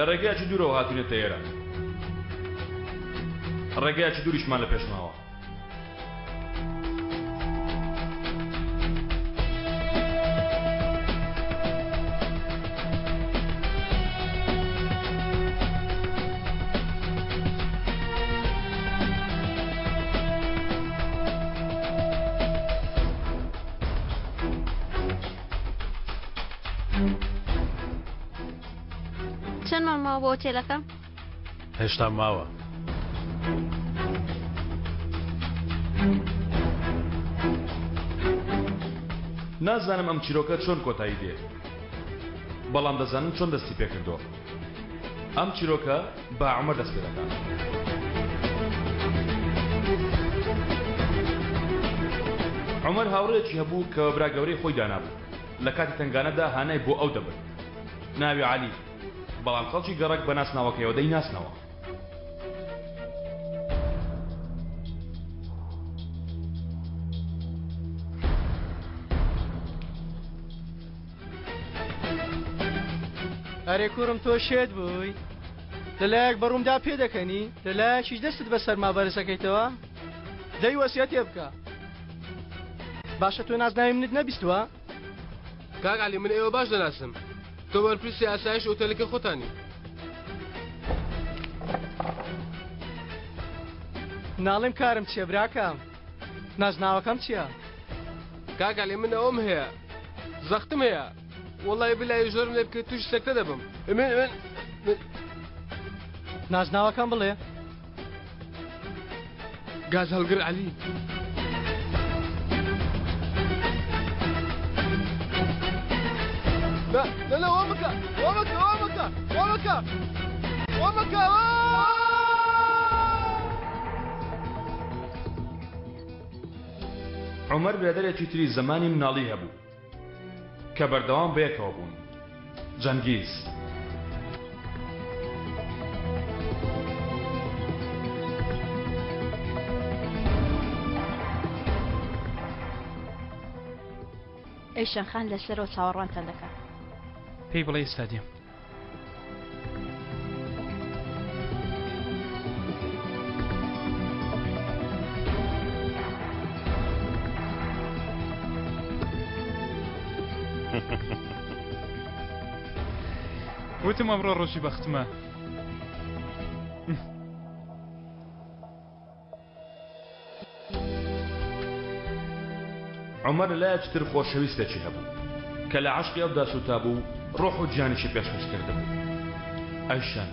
لە ڕێگایەکی دوورەوە هاتوینەتە ئێرە ڕێگایەکی دووریشمان لە پێش ماوە چەندمان ماوە بۆ ئۆتێلەکە؟ هێشتا ماوە. نازانم ئەم چیرۆکە چۆن کۆتایی دێ بەڵام دەزانم چۆن دەستی پێکردووە ئەم چیرۆکە بە عومەر دەست پێ دەکات. عومەر هاوڕێیەکی هەبوو کە بە برا گەورەی خۆی دانابوو لە کاتی تەنگانەدا هانای بۆ ئەو دەبرد ناوی عەلی بەڵام خەڵکی گەڕەک بە ناسناوەکەیەوە دەیناسنەوە. ئەرێ کوڕم تۆ شێت بووی؟ لەلایەک بەڕوومدا پێدەکەنی لەلایەکیش دەستت بە سەرما بەرزەکەیتەوە دەی وەسیەتێ بکە باشە تۆ نازناوی منت نەبیستووە؟ کاک عەلی من ئێوە باش دەناسم تۆ بەرپرسی ئاسایش ئۆتێلەکەی خۆتانی. ناڵێم کارم چیە براکەم نازناوەکەم چیە؟ کاک عەلی من ئەوەم هەیە زەختم هەیە وەڵی بلای زۆرم لێ بکەیت تووشی سەکتە دەبم من من نازناوەکەم بڵێ گاز هەڵگر عەلی. نا نا نا وا مەکە وا مەکە وا مەکە وا مەکە وا مەکە عومەر برادەرێکی تری زەمانی مناڵی هەبوو کە بەردەوام بەیەکەوە بوون. جەنگیز. ئەیشەن خان لە سەرەوە چاوەڕوانتان دەکا. پێی بڵێ ئێستا دێم. وتم ئەمڕۆ ڕۆژی بەختمە. عومەر لە لایەکی تر خۆشەویستێکی هەبوو کە لە عەشقی ئەودا سووتابوو و ڕۆح و گیانیشی پێشکەش کردبوو. ئەیشەن.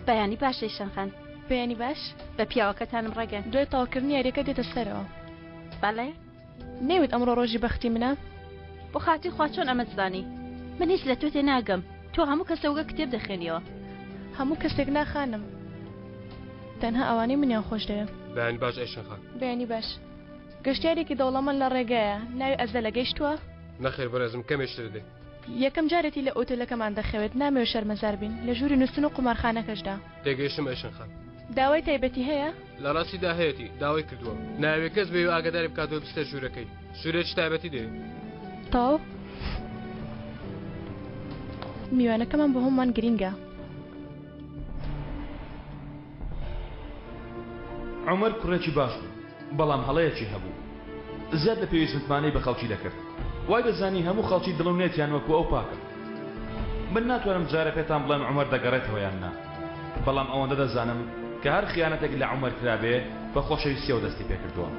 بەیانی باش ئەیشەن خان. بەیانی باش. بە پیاوەکەتانم ڕاگەیاند. دوای تەواوکردنی یاریەکە دێتە سەرەوە. بەڵێ؟ نەیوت ئەمڕۆ ڕۆژی بەختی منە؟ بۆ خاتری خوا چۆن ئەمەت زانی؟ من هیچ لە تۆ تێناگەم. تۆ هەموو کەسە وەک کتێب دەخوێنیەوە. هەموو کەسێک نا خانم. تەنها ئەوانەی منیان خۆش دەوێ. بەیانی باش ئەیشەن خان. بەیانی باش. گەشتیارێکی دەوڵەمەند لە ڕێگایە، ناوی ئەزەلە، گەیشتووە؟ نەخێر بەڕێزم کەمێکی تر دێ. یەکەم جارێتی لە ئۆتێلەکەمان دەخەوێت، نامەوێ شەرمەزار بین، لە ژووری نووستن و قومارخانەکەشدا. تێگەیشتم ئەیشەن خان. داوای تایبەتی هەیە؟ لە ڕاستیدا هەیەتی، داوای کردووە. نایەوێ کەس بێی و ئاگاداری بکاتەوە بچێتە ژوورەکەی. ژوورێکی تایبەتی دەوێ. تەواو. میوانەکەمان بۆ هەموومان گرینگە. عومەر کوڕێکی باش بوو، بەڵام هەڵەیەکی هەبوو. زیاد لە پێویست متمانەی بە خەڵکی دەکرد. وای دەزانی هەموو خەڵکی دڵ و نێتیان وەکو ئەو پاکە. من ناتوانم جارێ پێتان بڵێم عومەر دەگەڕێتەوە یان نا. بەڵام ئەوەندە دەزانم کە هەر خیانەتێک لە عومەر کرابێ بە خۆشەویستیەوە دەستی پێکردووە.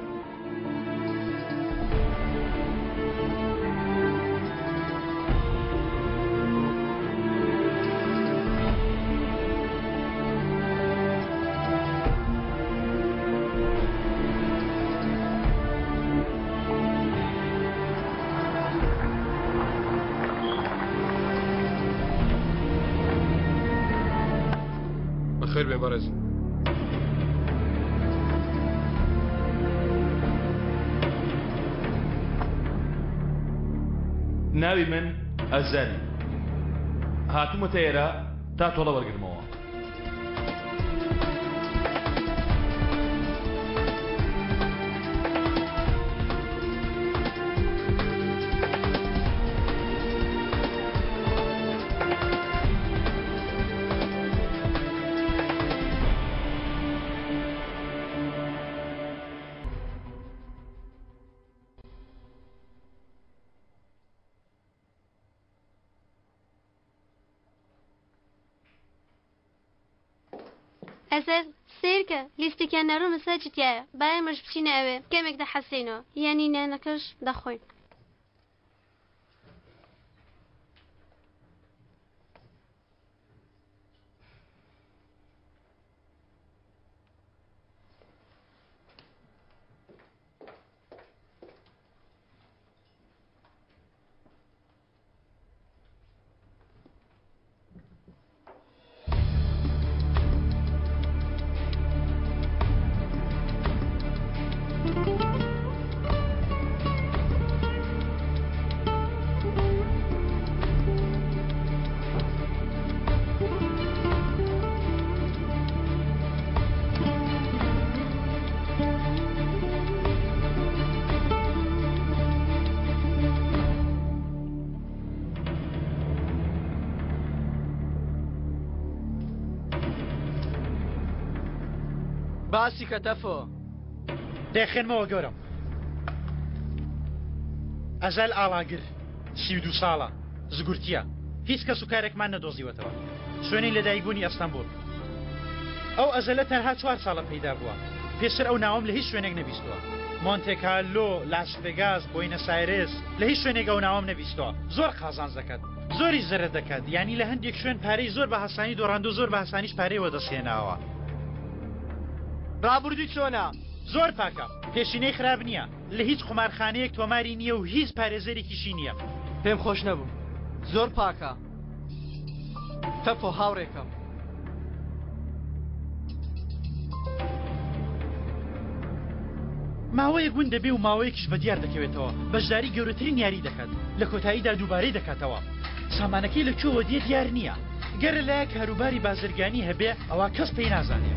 بەخێر بێن بەڕێز. ناوی من ئەزەل هاتوومەتە ئێرە تا تۆڵە وەرگرمەوە. ئەزەل، سەیرکە، لیستێکیان ناردوومە سەر جتیایە، با ئێمەش بچینە ئەوێ، کەمێک دەحەسێینەوە، یانی نانەکەش دەخۆین. باسی کە تەفۆ. دەیخوێنمەوە گەورەم. ئەزەل ئاڵاگر، 32 ساڵە، زگورتییە. هیچ کەس و کارێکمان نەدۆزیوەتەوە. شوێنی لەدایکبوونی ئەستەنبوڵ. ئەو ئەزەلە تەنها چوار ساڵە پەیدا بووە. پێشتر ئەو ناوەم لە هیچ شوێنێک نەبیستووە. مۆنتێ کارلۆ، لاس ڤێگاس، بۆینەس ئایرێس، لە هیچ شوێنێک ئەو ناوەم نەبیستووە. زۆر قازانج دەکات. زۆریش زەرەر دەکات. یانی لە هەندێک شوێن پارەی زۆر بە هاسانی دۆڕاندوو زۆر بە هاسانیش پارەی وەدەست هێناوە. ڕابوردووی چۆنە؟ زۆر پاکە. پێشینەی خراپ نییە. لە هیچ قومارخانەیەک تۆماری نییە و هیچ پارێزەرێکیشی نییە. پێم خۆش نەبوو. زۆر پاکە. تەپۆ هاوڕێکەم. ماوەیەک ون دەبێ و ماوەیەکیش بە دیار دەکەوێتەوە، بەشداری گەورەترین یاری دەکات، لە کۆتاییدا دووبارەی دەکاتەوە. سامانەکەی لە کوێوە دێ دیار نییە. گەر لەلایەک کاروباری بازرگانی هەبێ ئەوا کەس پێی نازانێ.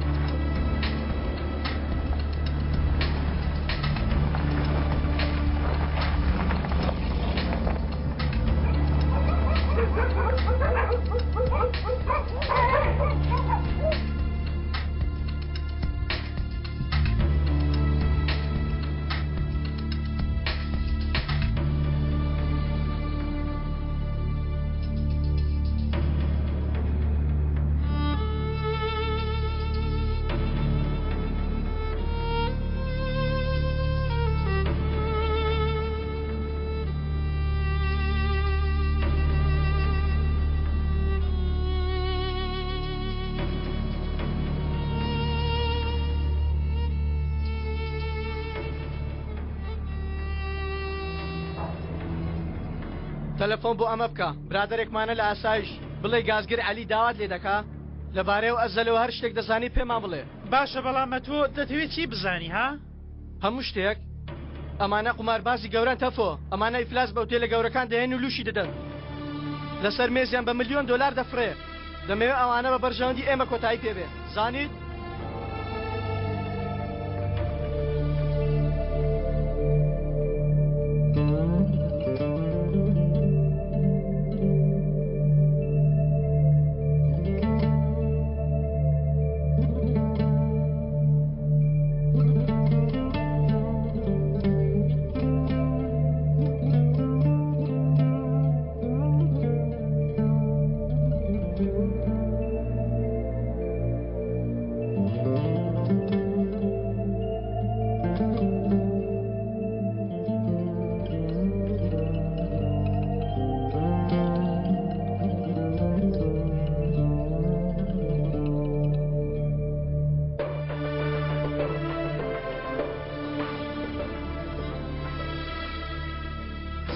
تەلەفۆن بۆ ئەمە بکە برادەرێکمانە لە ئاسایش بڵێ گازگر عەلی داوات لێ دەکا لەبارەیەوە ئەزەلەوە هەر شتێک دەزانی پێمان بڵێ. باشە بەڵام ئەتۆ دەتەوێ چی بزانی ها؟ هەموو شتێک ئەمانە قوماربازی گەورەن تەفۆ ئەمانە ئیفلاس بە ئوتێلە گەورەکان دەهێن و لوشی دەدەن لەسەر مێزیان بە ملیۆن دۆلار دەفڕێ دەمەوێ ئەوانە بە بەرژەوەندی ئێمە کۆتایی پێ بێ زانیت؟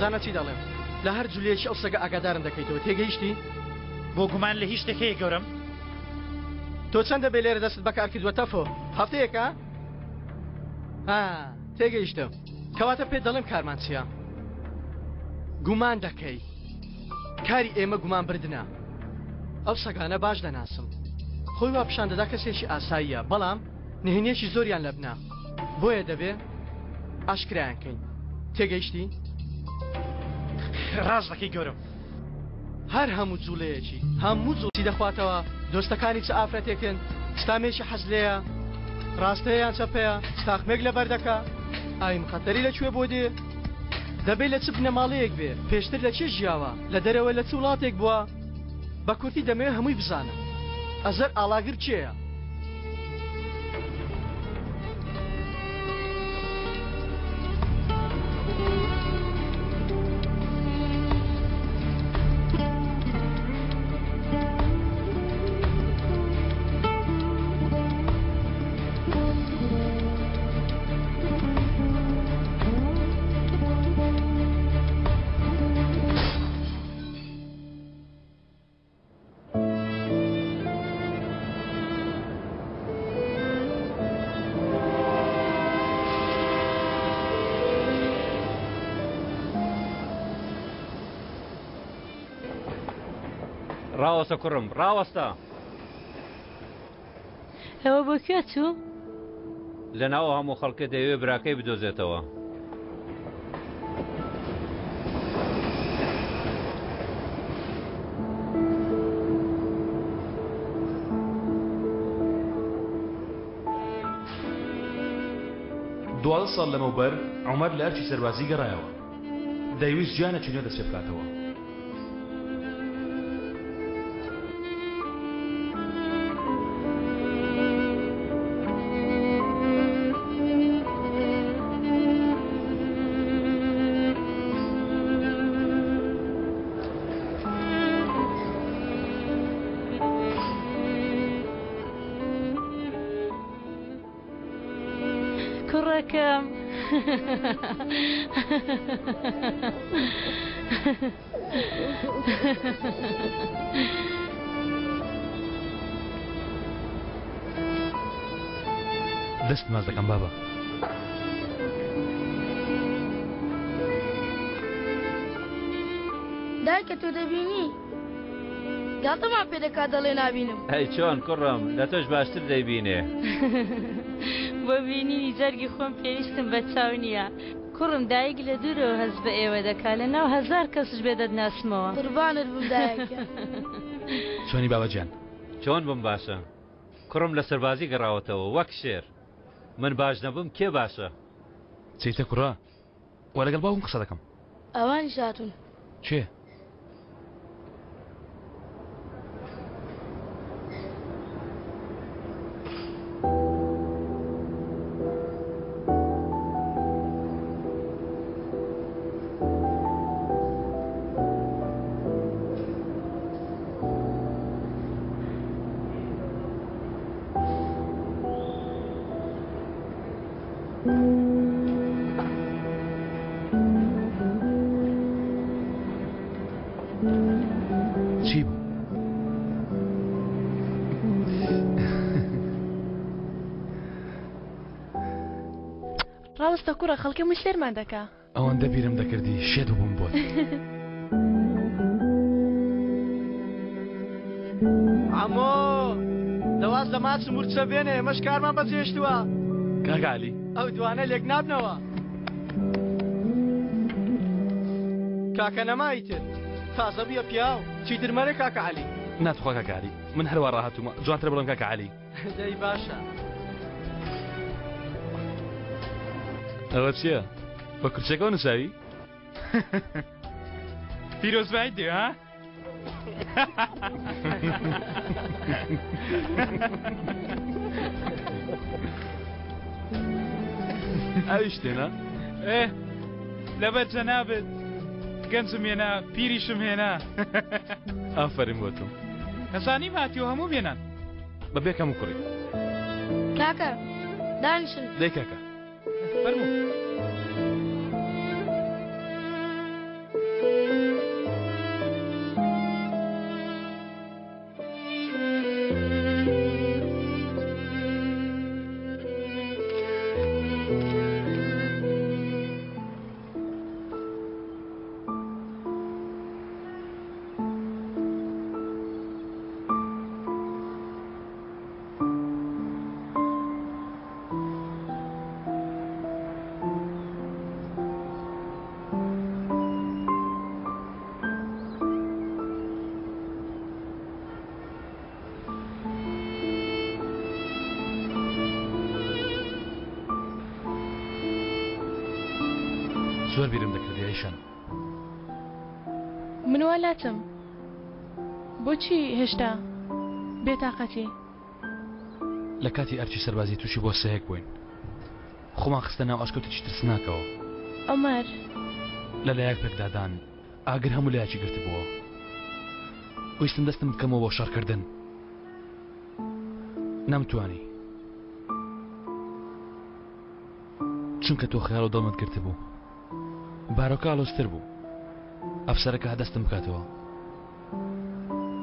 زانە چی دەڵێم لە هەر جولەیەکی ئەو سەگە ئاگادارم دەکەیتەوە تێگەیشتی؟ بۆ گومان لە هیچ شتێک هەیە گەورەم؟ تۆ چەندە بێ لێرە دەستت بەکار کردووە تەفۆ؟ هەفتەیەکە؟ ها تێگەیشتم کەواتە پێت دەڵێم کارمان چییە؟ گومان دەکەی کاری ئێمە گومان بردنە ئەو سەگانە باش دەناسم خۆی وا پیشان دەدا کەسێکی ئاساییە بەڵام نهێنیەکی زۆریان لەبنە بۆیە دەبێ ئاشکرایان کەین تێگەیشتی؟ ڕاست دەکەی گەورەم. هەر هەموو جوڵەیەکی هەموو جوڵی دەخواتەوە دۆستەکانی چ ئافرەتێکن چ تامێکی حەز لێیە ڕاستەیە یان چەپەیە چ تاقمێک لەبەر دەکا ئایم خەتەری لە کوێ بۆ دێ دەبێ لە چ بنەماڵەیەک بێ پێشتر لە چێ ژیاوە لە دەرەوە لە چ وڵاتێک بووە بە کورتی دەمەوێ هەمووی بزانم ئەزەر ئاڵاگر کێیە؟ ڕاوەستە کوڕم ڕاوەستە. ئەوە بۆ کوێ چوو؟ لەناو هەموو خەڵکە دەیەوێ براکەی بدۆزێتەوە. 12 ساڵ لەمەوبەر عومەر لە ئەرکی سەربازی گەڕایەوە. دەیویست ژیانێکی نوێ دەست پێ بکاتەوە. کوڕەکەم. دەست ماچ دەکەم بابە. دایکە تۆ دەبینی گاڵتەمان پێ دەکات دەڵێ نابینم. ئەی چۆن کوڕم لە تۆش باشتر دەیبینێ. بۆ بینینی جەرگی خۆم پێویستم بە چاو نییە کوڕم دایک لە دوورەوە هەست بە ئێوە دەکا لە ناو هەزار کەسش بێ دەتناسمەوە. قوربانت بم دایە گیان. چۆنی بابە گیان؟ چۆن بم باشە کوڕم لە سەربازی گەڕاوەتەوە وەک شێر من باش نەبم کێ باشە؟ چیتە کوڕە وا لەگەڵ باوکم قسە دەکەم. ئەوانیش هاتوون. کێ؟ چی بوو؟ ڕاوەستە کوڕە خەڵکی هەمووی سەیرمان دەکا. ئەوەندە بیرم دەکردی شێت بووم بۆت. عەمۆ دەواز لە ماچ و مورچە بێنە ئێمەش کارمان بەجێشتووە. کاک عەلی. ئەو دوانە لێک نابنەوە. کاکە نەما ئیتر تازە بوویە پیاو چیتر مەرێ کاکە عەلی. نا توخوا کاکە عەلی من هەروا ڕاهاتوومە جوانترە بڵێم کاکە عەلی. دەی باشە. ئەوە چییە؟ بە کورسیەکەوە نووساوی؟ پیرۆزبایی دێ ها؟ ئەویش تێنا؟ ئێ لەبەر جەنابت گەنجم هێنا پیریشم هێنا. ئافەرین بۆ تۆ. نەزانیم هاتیەوە هەموو بێنان. بە بێ کەم و کوڕی. کاکە دانیشن. دەی کاکە. فەرموو. زۆر بیرم دەکردی ئەیشەن. من وا لاتم. بۆچی هێشتا بێتاقەتی؟ لە کاتی ئەرکی سەربازی تووشی بۆسەیەک بووین. خۆمان خستە ناو ئەشکەوتێکی ترسناکەوە. عومەر. لە لایەک پێکدادان ئاگر هەموو لایەکی گرتبووەوە. ویستم دەستم بکەمەوە بۆ شەڕکردن. نەمتوانی. چونکە تۆ خەیاڵ و دڵمت گرتبوو. بارۆکە ئاڵۆزتر بوو. ئەفسەرەکە هات دەستم بکاتەوە.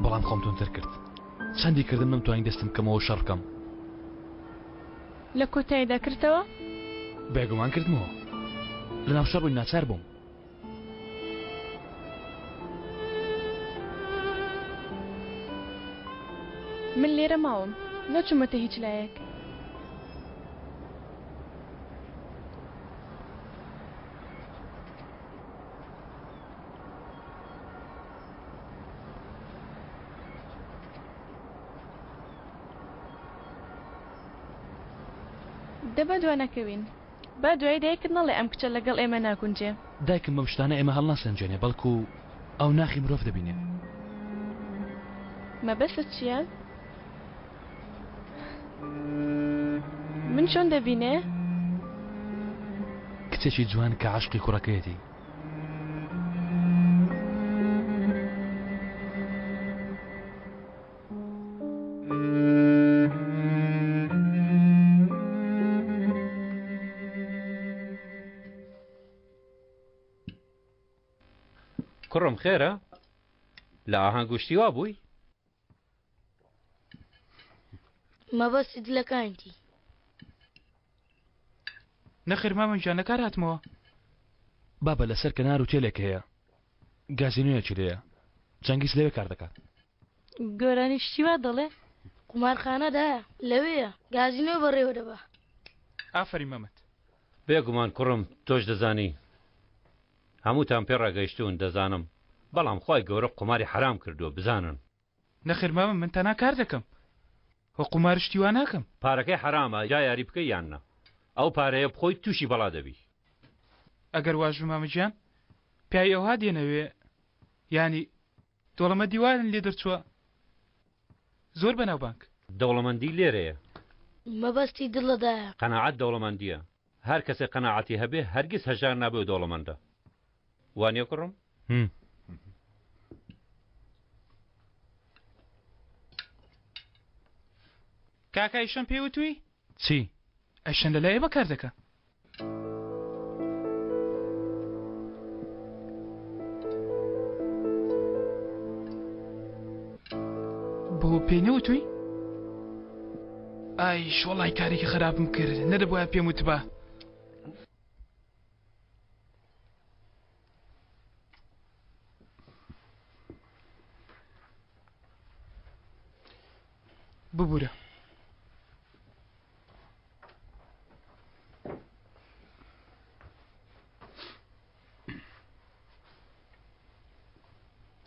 بەڵام خۆم توندتر کرد. چەندی کردم نەمتوانی دەستم بکەمەوە و شەڕ بکەم. لە کۆتاییدا کردتەوە؟ بێگومان کردمەوە. لەناو شەڕ بووین ناچار بووم. من لێرە ماوم. نەچوومەتە هیچ لایەک. دە با دوا نەکەوین. با دوایی دایکت نەڵێ ئەم کچە لەگەڵ ئێمە ناگونجێ. دایکم بەم شتانە ئێمە هەڵناسەنگێنێ بەڵکو ئەو ناخی مرۆڤ دەبینێ. مەبەستت چییە؟ من چۆن دەبینێ؟ کچێکی جوان کە عەشقی کوڕەکەیەتی. کوڕم خێرە؟ لە ئاهەنگ و شتی وا بووی؟ مەبەستی دلەکانتی. نەخێر مامە گیان لە کار هاتمەوە. بابە لەسەر کەنار وتێلێک هەیە گازینۆیەکی لێیە جەنگیز لەوێ کار دەکات. گۆرانی شتی وا دەڵێ؟ قومارخانە دایە لەوێیە گازینۆ بەڕێوە دەبا. ئافەرین مەمەد. بێگومان کوڕم تۆش دەزانی هەمووتان پێ ڕاگەیشتوون دەزانم بەڵام خوای گەورە قوماری حەرام کردووە بزانن. نەخێر مامە من تەنها کار دەکەم و قومار شتی وا ناکەم. پارەکەی حەرامە جا یاری بکەی یان نا ئەو پارەیە بخۆی توشی بەڵا دەبی. ئەگەر واش بی مامە گیان پیاوی ئەوها دێنەوێ یانی دۆڵەمەدی وایان لێ دەرچووە زۆر بەناوبانگ. دەوڵەمەندی لێرەیە. مەبەستی دڵە دایە. قەناعەت دەوڵەمەندیە هەر کەسێ قەناعەتی هەبێ هەرگیز هەژار نابێ و دەوڵەمەندە وانیە کوڕم؟ کاکە ئیشەم پێ وتووی؟ چی؟ ئەیشەن لەلای ئێمە کار دەکا. بۆ پێی نەوتووی؟ ئایش وەڵای کارێکی خراپم کرد نەدەبوایە پێم وتبا. ببورە.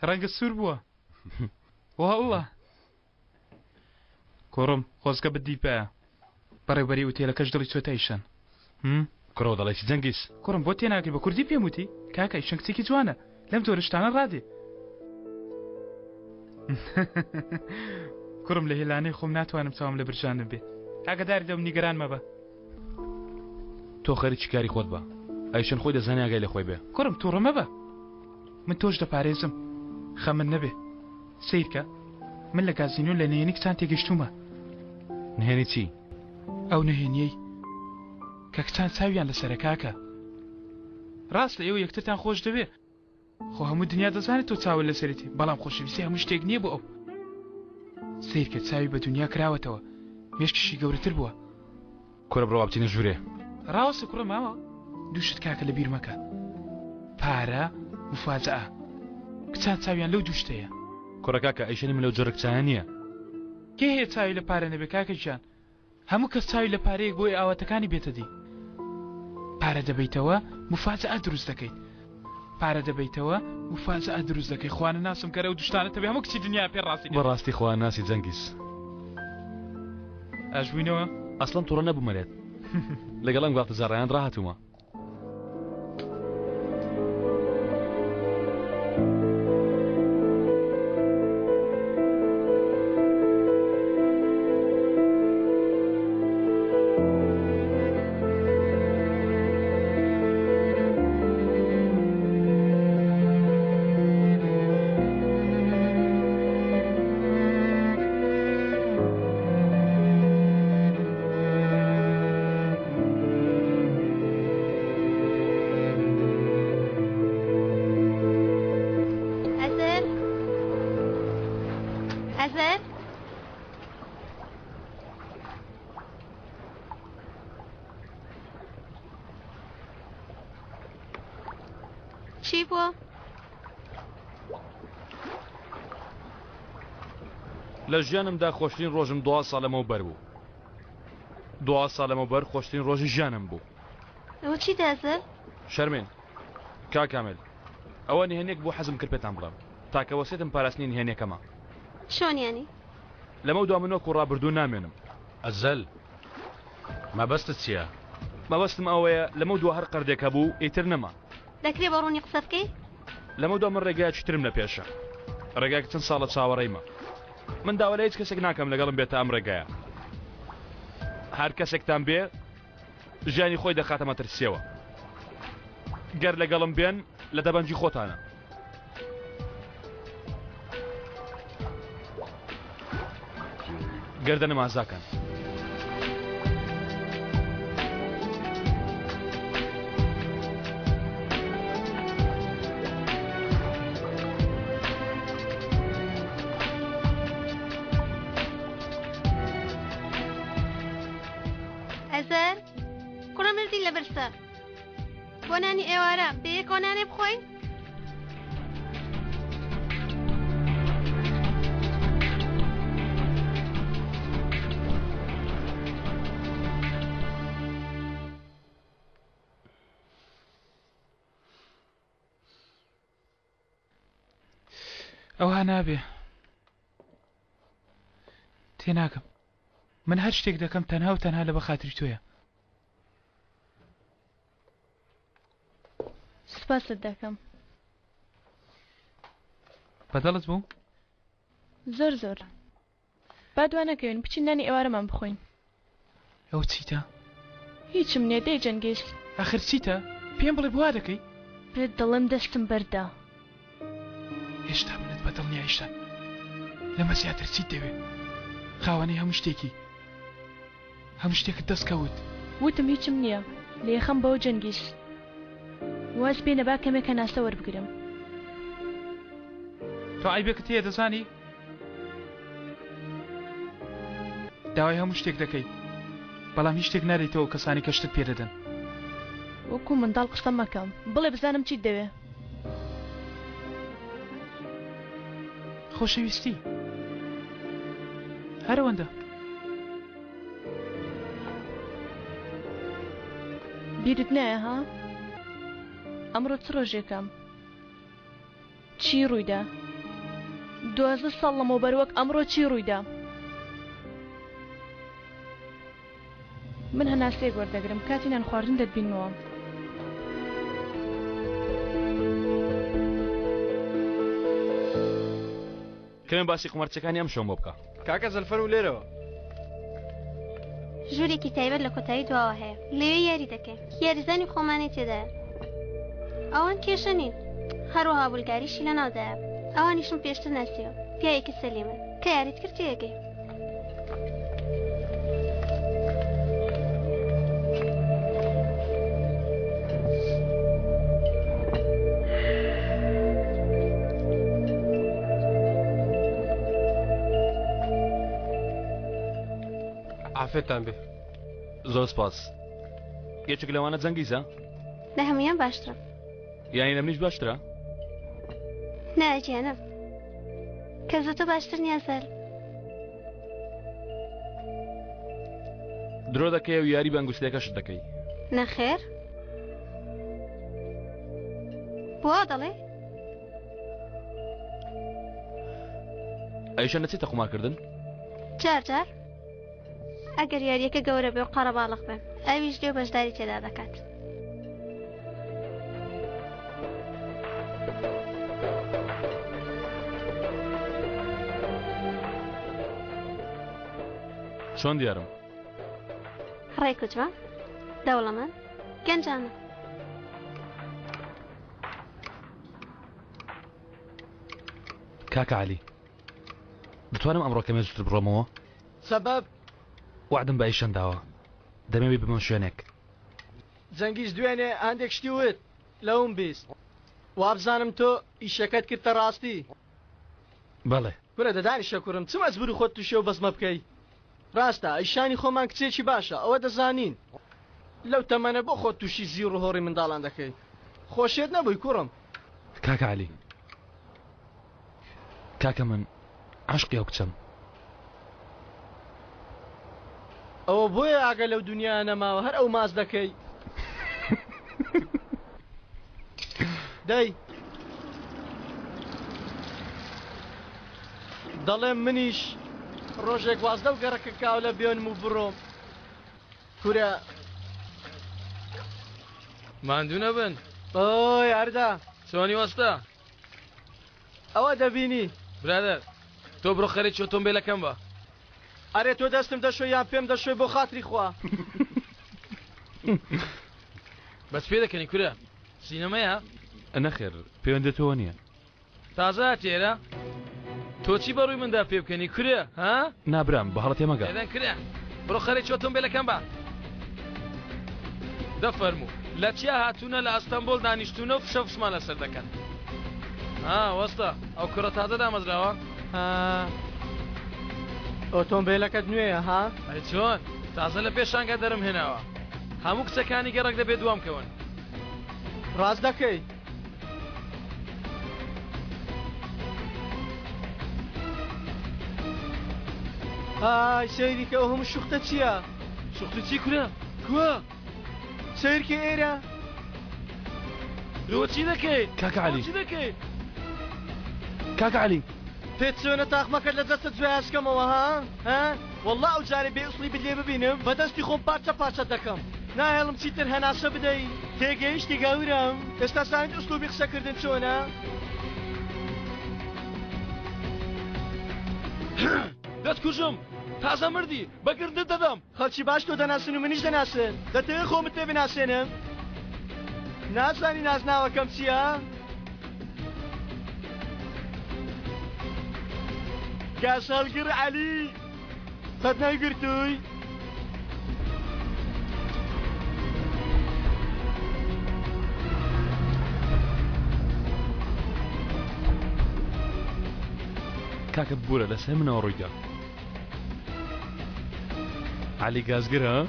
ڕەنگە سوور بووە واللە کوڕم خۆزگە بدیبایە بەڕێوبەری ئوتێلەکەش دڵی چۆتە ئیشان کوڕەوە دەڵێ چی جەنگیز؟ کوڕم بۆ تێناگەی بە کوردی پێم وتی کاکە ئیشان کچێکی جوانە لەم جۆرە شتانە ڕادێ کوڕم لە هێلانەی خۆم ناتوانم چاوم لە برژانم بێ ئاگاداری دەم نیگەران مەبە تۆ خەریکی کاری خۆت بە ئەیشن خۆی دەزانێ ئاگای لە خۆی بێ کوڕم تووڕە مەبە من تۆش دەپارێزم خەمت نەبێ سەیرکە من لە گازینۆ لە نهێنی کچان تێگەشتوومە نهێنی چی؟ ئەو نهێنیەی کە کچان چاویان لەسەرە کاکە ڕاستە ئێوە یەکترتان خۆش دەوێ خۆ هەموو دنیا دەزانێت تۆ چاوت لەسەرێتی بەڵام خۆشەویستی هەموو شتێک نییە بۆ ئەو سەیرکە چاوی بە دنیا کراوەتەوە مێشکیشی گەورەتر بووە کورە بڕۆ بچینە ژوورێ. ڕاوەستە کوڕە ماوە دوو شت کاکە لە بیر مەکە پارە مفاجەئە کچان چاویان لەو دوو شتەیە. کوڕە کاکە ئەیشەنی من لەو جۆرە کچانە نییە. کێ هەیە چاوی لە پارە نەبێ کاکە گیان هەموو کەس چاوی لە پارەیەک بۆی ئاواتەکانی بێتە دی پارە دەبەیتەوە مفاجەئە دروست دەکەیت پارە دەبەیتەوە مفاجەئە دروست دەکەی خوانە ناسم کەرە و دوشتانە تەبێ هەموو کچی دنیا پێ ڕاستی بەڕاستی خوا ناسی جەنگیز ئاش بووینەوە ئەسڵەن توڕە نەبوومە لێت لەگەڵ ئەم گاڵتەجاڕیان ڕاهاتوومە. چی بووە؟ لە ژیانمدا خۆشترین ڕۆژم دوا ساڵ لەمەوبەر بوو. دوا ساڵ لەمەوبەر خۆشترین ڕۆژی ژیانم بوو. ئەوە چیتە ئەزەل؟ شەرمێن کاک کامل ئەوە نهێنیەک بوو حەزم کرد پێتان بڵێم. تاکە وەسێتم پاراستنی نهێنیەکەمە. چۆن یانی؟ لەمەودوا من وەکو ڕابردوو نامێنم. ئەزەل مەبەستت چییە؟ مەبەستم ئەوەیە لەمەودوا هەر قەردێک هەبوو ئیتر نەما. دەکرێ بە ڕوونی قسە بکەی؟ لەمەودوا من ڕێگایەکی ترم لە پێشە. ڕێگایەک چەند ساڵە چاوەڕێیمە. من داوا لە هیچ کەسێک ناکەم لەگەڵم بێتە ئەم ڕێگایە. هەر کەسێکتان بێ ژیانی خۆی دەخاتە مەترسیەوە. گەر لەگەڵم بێن لە دەبەنگی خۆتانە. گەردەنم ئازاکەن. ئەزەر کوڕە مردین لە برسا بۆ نانی ئێوارە بەیەکەوە نانێ بخۆین؟ ئەوها نابێ تێناگەم من هەر شتێک دەکەم تەنها و تەنها لە بەخاتری تۆیە سوپاست دەکەم. بەدڵت بوو؟ زۆر زۆر. با دوا نەکەوین بچین نانی ئێوارەمان بخۆین. ئەوە چیتە؟ هیچم نییە دەی جەنگیز. ئاخر چیتە؟ پێم بڵێ بۆ وا دەکەی؟ پێت دەڵێم دەستم بەردە. هێشتا منت بەدڵ نییە ئیشتان. لەمە زیاتر چیت دەوێ؟ خاوەنی هەموو شتێکی. هەموو شتێکت دەست کەوت. وتم هیچم نییە لێخەم بەوە جەنگیز. واز بێنە با کەمێک هەناسە وەربگرم. تۆ عەیبێکت هەیە دەزانی؟ داوای هەموو شتێک دەکەی بەڵام هیچ شتێک نادەیتەوە کەسانی کە شتت پێ دەدەن. وەکو منداڵ قسە مەکە بڵێ بزانم چیت دەوێ. خۆشەویستی هەر ئەوەندە. بیرت نایە ها؟ ئەمڕۆ چ ڕۆژێکە؟ چی ڕوویدا؟ 12 ساڵ لەمەوبەر وەک ئەمڕۆ چی ڕوویدا؟ من هەناسەیەک وەردەگرم کاتی نان خواردن دەتبینمەوە. کەمێ باسی قومارچەکانی ئەم شەوم بۆ بکە. کاکە ئەزەل فەرموو لێرەوە. ژوورێکی تایبەت لە کۆتایی دواوە هەیە لەوێ یاری دەکەین یاریزانی خۆمانی تێدایە ئەوان کێشە نین هەروەها بولگاریشی لەناودایە ئەوانیشم پێشتر ناسیوە پیاوێکی سەلیمن کە یاریت کرد تێگەی عافێتان بێ زۆر سپاس یەکێک لەوانە جەنگیزە لە هەمویان باشترە یانی لە منیش باشترە نا گیانم کەس لە تۆ باشتر نییە زەل. درۆ دەکەی و یاری بە ئەنگوستیلەکەشت دەکەی. نەخێر. بۆ وا دەڵێی؟ ئەیشە نەچێتە قومارکردن؟ جار جار ئەگەر یاریەکە گەورە بێ و قەرەباڵغ بێ ئەویش دێ و بەشداری تێدا دەکات. چۆن دیارم؟ ڕێک و جوان، دەوڵەمەند، گەنجانە. کاکە عەلی دەتوانم ئەمڕۆ کەمێ زووتر بڕۆمەوە؟ سەبەب؟ وەعدم بە ئەیشەن داوە دەمەوێ ببمە شوێنێک. جەنگیز دوێنێ هەندێک شتی وت لەوم 20 وابزانم تۆ ئیشەکەت کردتە ڕاستی. بەڵێ. کورە دە دانیشە کورم چ مەجبوری خۆت توشی ئەو بەزمە بکەی ڕاستە ئەیشانی خۆمان کچێکی باشە ئەوە دەزانین لەو تەمەنە بۆ خۆت توشی زیڕ و هۆڕی منداڵان دەکەی خۆ شێت نەبووی کوڕم. کاکە عەلی کاکە من عەشقی ئەو کچەم. ئەوە بۆیە ئاگە لەو دنیا نەماوە هەر ئەو ماچ دەکەی. دەی دەڵێم منیش ڕۆژێک واز لەو گەڕەکە کاولە بێنم و بڕۆم. کورە ماندوو نەبن. ئۆی ئەردا. چۆنی وەستا؟ ئەوە دەبینی. برادەر تۆ بڕۆ خەریکی ئۆتۆمبێلەکەم بە. ئەرێ تۆ دەستم دەشۆی یان پێم دەشۆی بۆ خاتری خوا. بەس پێ دەکەنی کورە سینەمەیە؟ نەخێر پەیوەندی تۆوە نییە. تازە هاتی ئێرە؟ تۆ چی بەڕووی مندا پێ بکەنی کورە ها؟ نا برام بە هەڵە تێمەگە. بێدەنگ کورە بڕۆ خەریکی ئۆتۆمبێلەکەم بە. دە فەرموو لە چیا هاتوونە لە ئەستەنبۆڵ دانیشتوونە و فشە فشمان لەسەر دەکەن. ها وەستا ئەو کوڕە تازە دامەزراوە؟ ها ئۆتۆمبێلەکەت نوێیە ها؟ ئەی چۆن تازە لە پێشانگا دەرم هێناوە هەموو کچەکانی گەڕەک دەبێ دوام کەون. ڕاست دەکەی. ئای سەیری کە ئەو هەموو شوختە چییە؟ شوختە چی کورە؟ کوا؟ سەیرکە ئێرە. لۆ چی دەکەی؟ کاکە عەلی. لۆ چی دەکەی؟ کاکە عەلی. پێت چۆنە تاقمەکەت لە جەستەت جوایاسکەمەوە ها؟ ها؟ وەڵڵا ئەو جارەی بێ ئوسڵی بت لێ ببینم بە دەستی خۆم پارچە پارچەت دەکەم. ناهێڵم چیتر هەناسە بدەی. تێگەیشتی گەورەم؟ ئێستا زانیت ئوسلوبی قسەکردن چۆنە؟ دەتکوژم! تازە مردی، بە گردت دەدەم! خەڵکی باش تۆ دەناسن و منیش دەناسن. دەتەوێ خۆمت پێ بناسێنم؟ نازانی نازناوەکەم چییە؟ گازهەڵگر عەلی! قەت نەیگرتووی؟ کاکە ببورە لەسەر منەوە ڕوویدا عەلی گازگر ها؟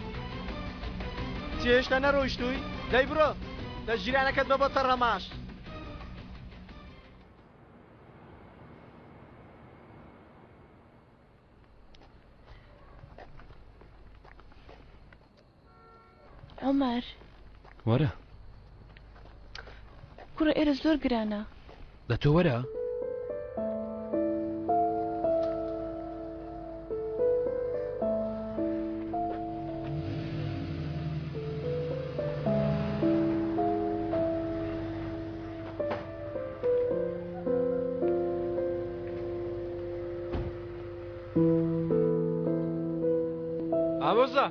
چی هێشتا نەڕۆیشتووی؟ دەی بڕۆ لە ژیرانەکەت بە بۆ تەڕەماش. عومەر. وەرە. کوڕە ئێرە زۆر گرانە. دە تۆ وەرە. ئامۆزا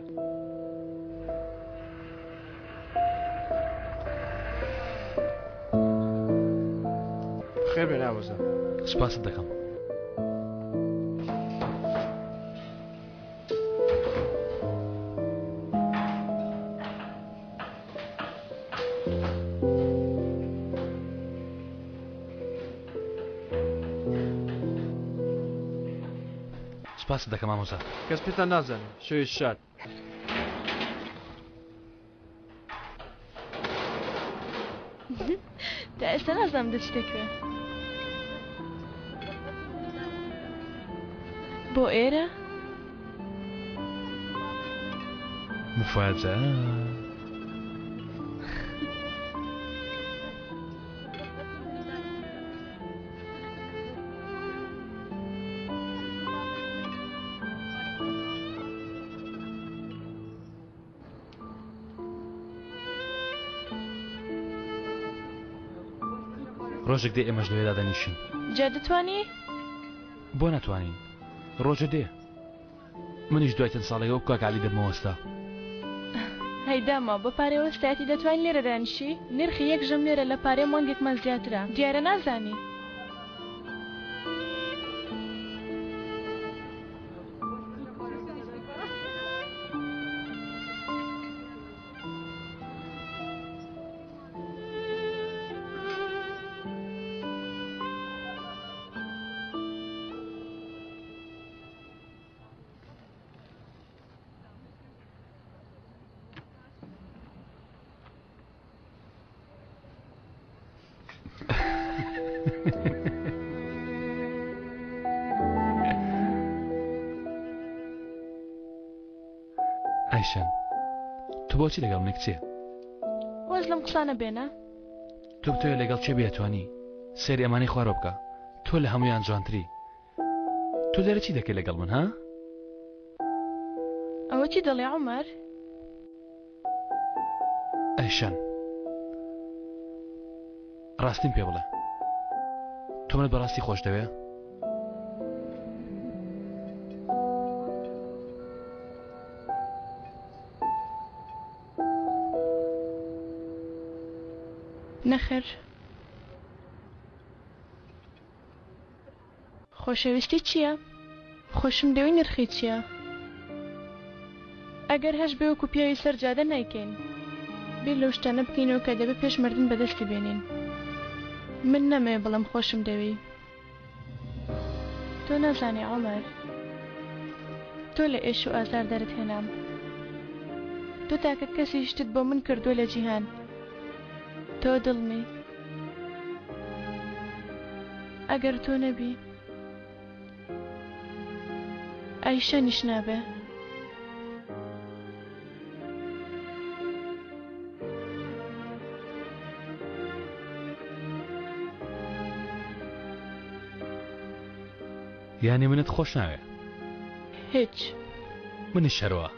خێر بێن ئامۆزا. سوپاست دەکەم. سوپاست دەکەم مامۆستا. کەس پێتان نازانێ. شەوێکی شاد. تا ئێستا نازانم دەچیتە کوێ. بۆ ئێرە؟ مفاجأة. ڕۆژێک دێ ئێمەش لەوێدا دەنیشین. جا دەتوانی؟ بۆ ناتوانین؟ ڕۆژە دێ منیش دوای چەند ساڵێک وەک کاک عەلی دەبمە وەستا. هەی داماو بە پارەی وەستایەتی دەتوانی لێرە دانیشی؟ نرخی یەک ژەم لێرە لە پارەی مانگێکمان زیاترە. دیارە نازانی. ئایشەن تۆ بۆچی لەگەڵ منی کچێ؟ واز لەم قسانە بێنە. تۆ بتەوێ لەگەڵ کێ بێتوانی سەیری ئەمانەی خوارەوە بکە تۆ لە هەموویان جوانتری تۆ لێرە چی دەکەی لەگەڵ من ها؟ ئەوە چی دەڵێ عومەر؟ ئەیشەن ڕاستیم پێ بڵێ تۆ منت بەڕاستی خۆش دەوێ؟ نەخێر. خۆشەویستی چییە؟ خۆشم دەوێی نرخی چییە؟ ئەگەر هەشبێ وەکو پیاوی سەر جادە نایکەین. بیر لەو شتانە بکەینەوە کە دەبێ پێش مردن بەدەستی بێنین. من نامەوێ بڵێم خۆشم دەوێی. تۆ نازانی عومەر. تۆ لە ئێش و ئازار دەرت هێنام. تۆ تاکە کەسی شتت بۆ من کردووە لە جیهان. تۆ دڵمی. ئەگەر تۆ نەبی ئایشەنیش نابێ. یانی منت خۆش ناوێ؟ هیچ. منیش هەروا.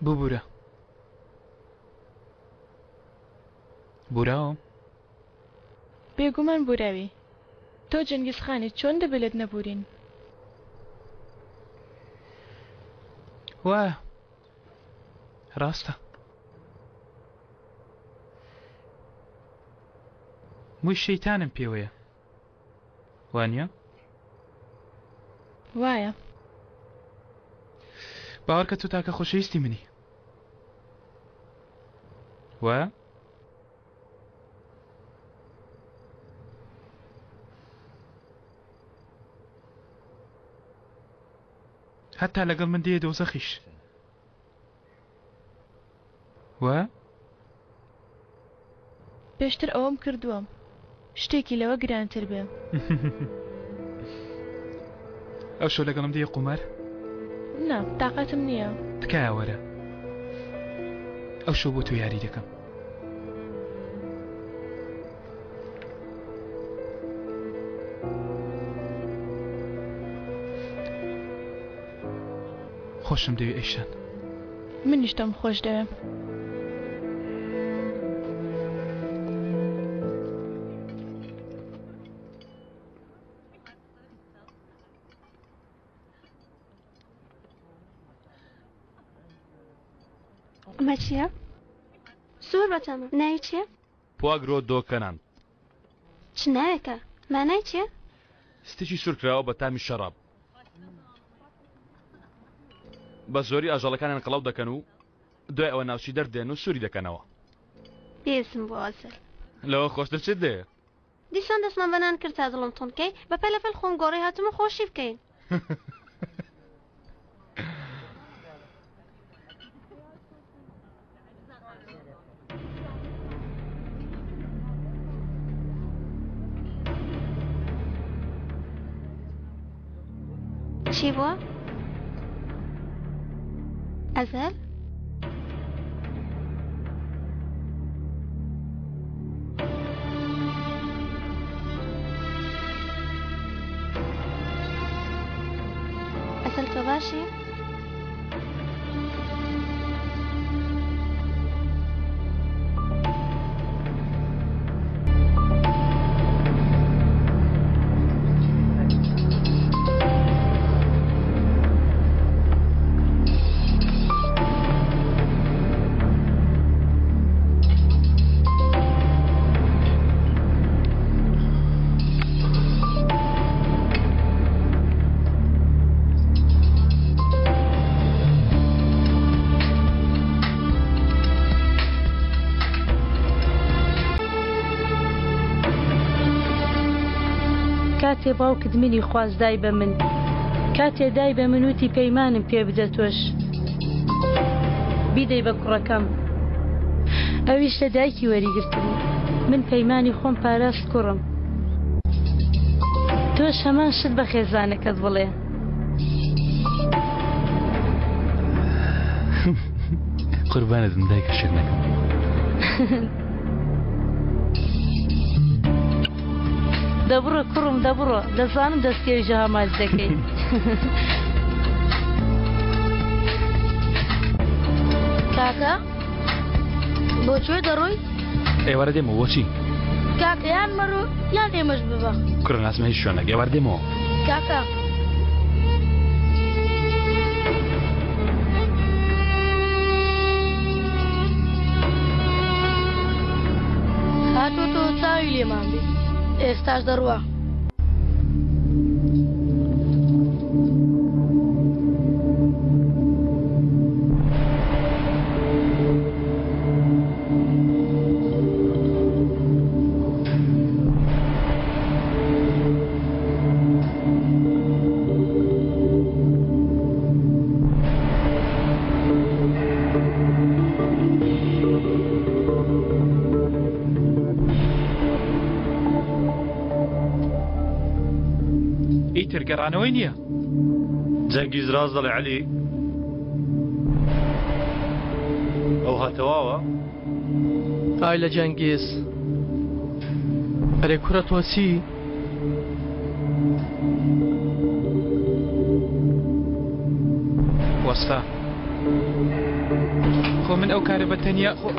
ببورە بوراوم بێگومان بوراوی تۆ جەنگیز خانی چۆن دەبێ لێت نەبورین؟ وایە ڕاستە مووی شەیتانم پێوەیە وانە؟ وایە. باوەڕکە تۆ تاکە خۆشەویستی منی وایە؟ هەتا لەگەڵ من دێیە دۆزەخیش وایە؟ پێشتر ئەوەم کردووە شتێکی لەوە گرانتر بێ. ئەوشەو لەگەڵم دێی قومار؟ نا تاقەتم نییە. تکایە وەرە ئەوشەو بۆ تۆ یاری دەکەم. خۆشم دەوێ ئەیشان. منیش تۆم خۆش دەوێ. ئەمە چییە؟ زۆر بەتامە ناوی چییە؟ پواگرۆ دۆ کەنان. چ ناوێکە؟ مانای چییە؟ ستیکی سوورکراوە بە تامی شەڕاب. بە زۆری ئاژەڵەکانیان قەڵەو دەکەن و دوای ئەوە ناوچی دەردێن و سووری دەکەنەوە. بێزم بۆ ئەزەل. لەوە خۆشتر چت دێ؟ دیسان دەستمان بە نان کرد تا دڵم توند کەی، بە پەلەپەل خۆم گۆڕی هاتم و خۆشی بکەین. چی بووە؟ ئەزەل؟ تۆ باشی؟ کاتێ باوکت منی خواست دای بە من کاتێ دای بە من وتی پەیمانم پێ بدە تۆش بیدەی بە کوڕەکەم ئەویش لە دایکی وەریگرتبوو من پەیمانی خۆم پاراست کوڕم تۆش هەمان شت بە خێزانەکەت بڵێ. قوربانت بم دایکە شیرنەکەم. دەبڕۆ کوڕم دەبڕۆ دەزانم دەستکەوی ژەها ماچ دەکەی. کاکە بۆ کوێ دەڕۆی؟ ئێوارە دێمەوە بۆچی؟ کاکە یان مەڕۆ یان ئێمەش ببە. کوڕە ناچمە هیچ شوێنێک ئێوارە دێمەوە. کاکە. هاتووەتەوە چاوی لێمان بێ ئێستاش دەڕوا. ئیتر گەڕانەوەی نییە. جەنگیز ڕاست دەڵێ عەلی؟ ئەوها تەواوە؟ ئای لە جەنگیز. ئەرێ کوڕە تۆ چی؟ وەستا خۆ من ئەو کارە بە تەنیا خۆ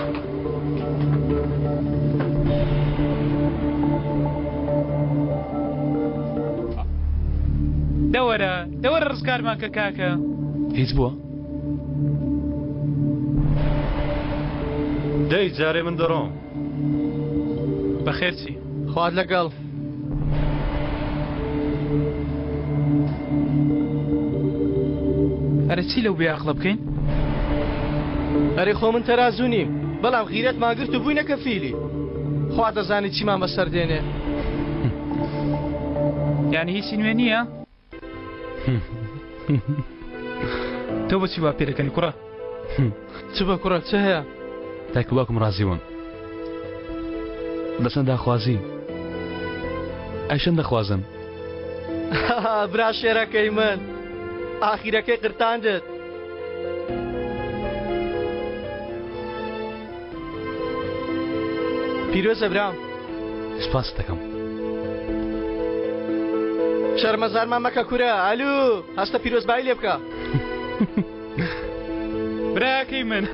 دەوەرە دەوەرە ڕزگارمان کە کاکە. هیچ بووە؟ دەی جارێ من دەڕۆم. بەخێر چی؟ خوات لەگەڵ. ئەرێ چی لەو بێ ئەقڵە بکەین؟ ئەرێ خۆ من تەرازوو نیم بەڵام غیرەتمان گرت و بووینە کەفیلی. خوا دەزانی چیمان بەسەر دێنێ. یانی هیچی نوێ نییە؟ تۆ بۆچی وا پێدەکەنی کوڕە؟ چ بە کوڕە چ هەیە؟ دایک و باوکم ڕازی بوون دەچنە داخوازی ئەی چەند دەخوازن؟ برا شێرەکەی من ئاخیرەکەی قرتاندت. پیرۆزە برام. سپاست دەکەم. شەرمەزارمان مەکە کورە ئەلو هەستە پیرۆزبایی لێ بکە. براکەی من.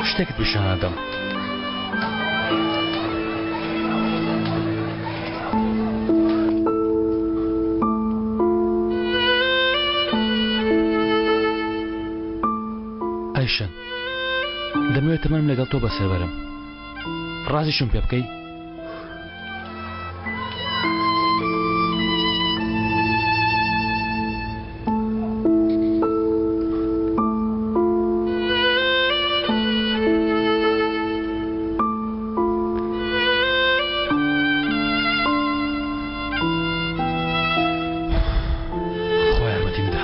شتێکت پیشان ئەدەم. ئایشەن دەمەوێت تەمەنم لەگەڵ تۆ بەسەر بەرم ڕازیشم پێ بکەی؟ خوا یارمەتیم بدە.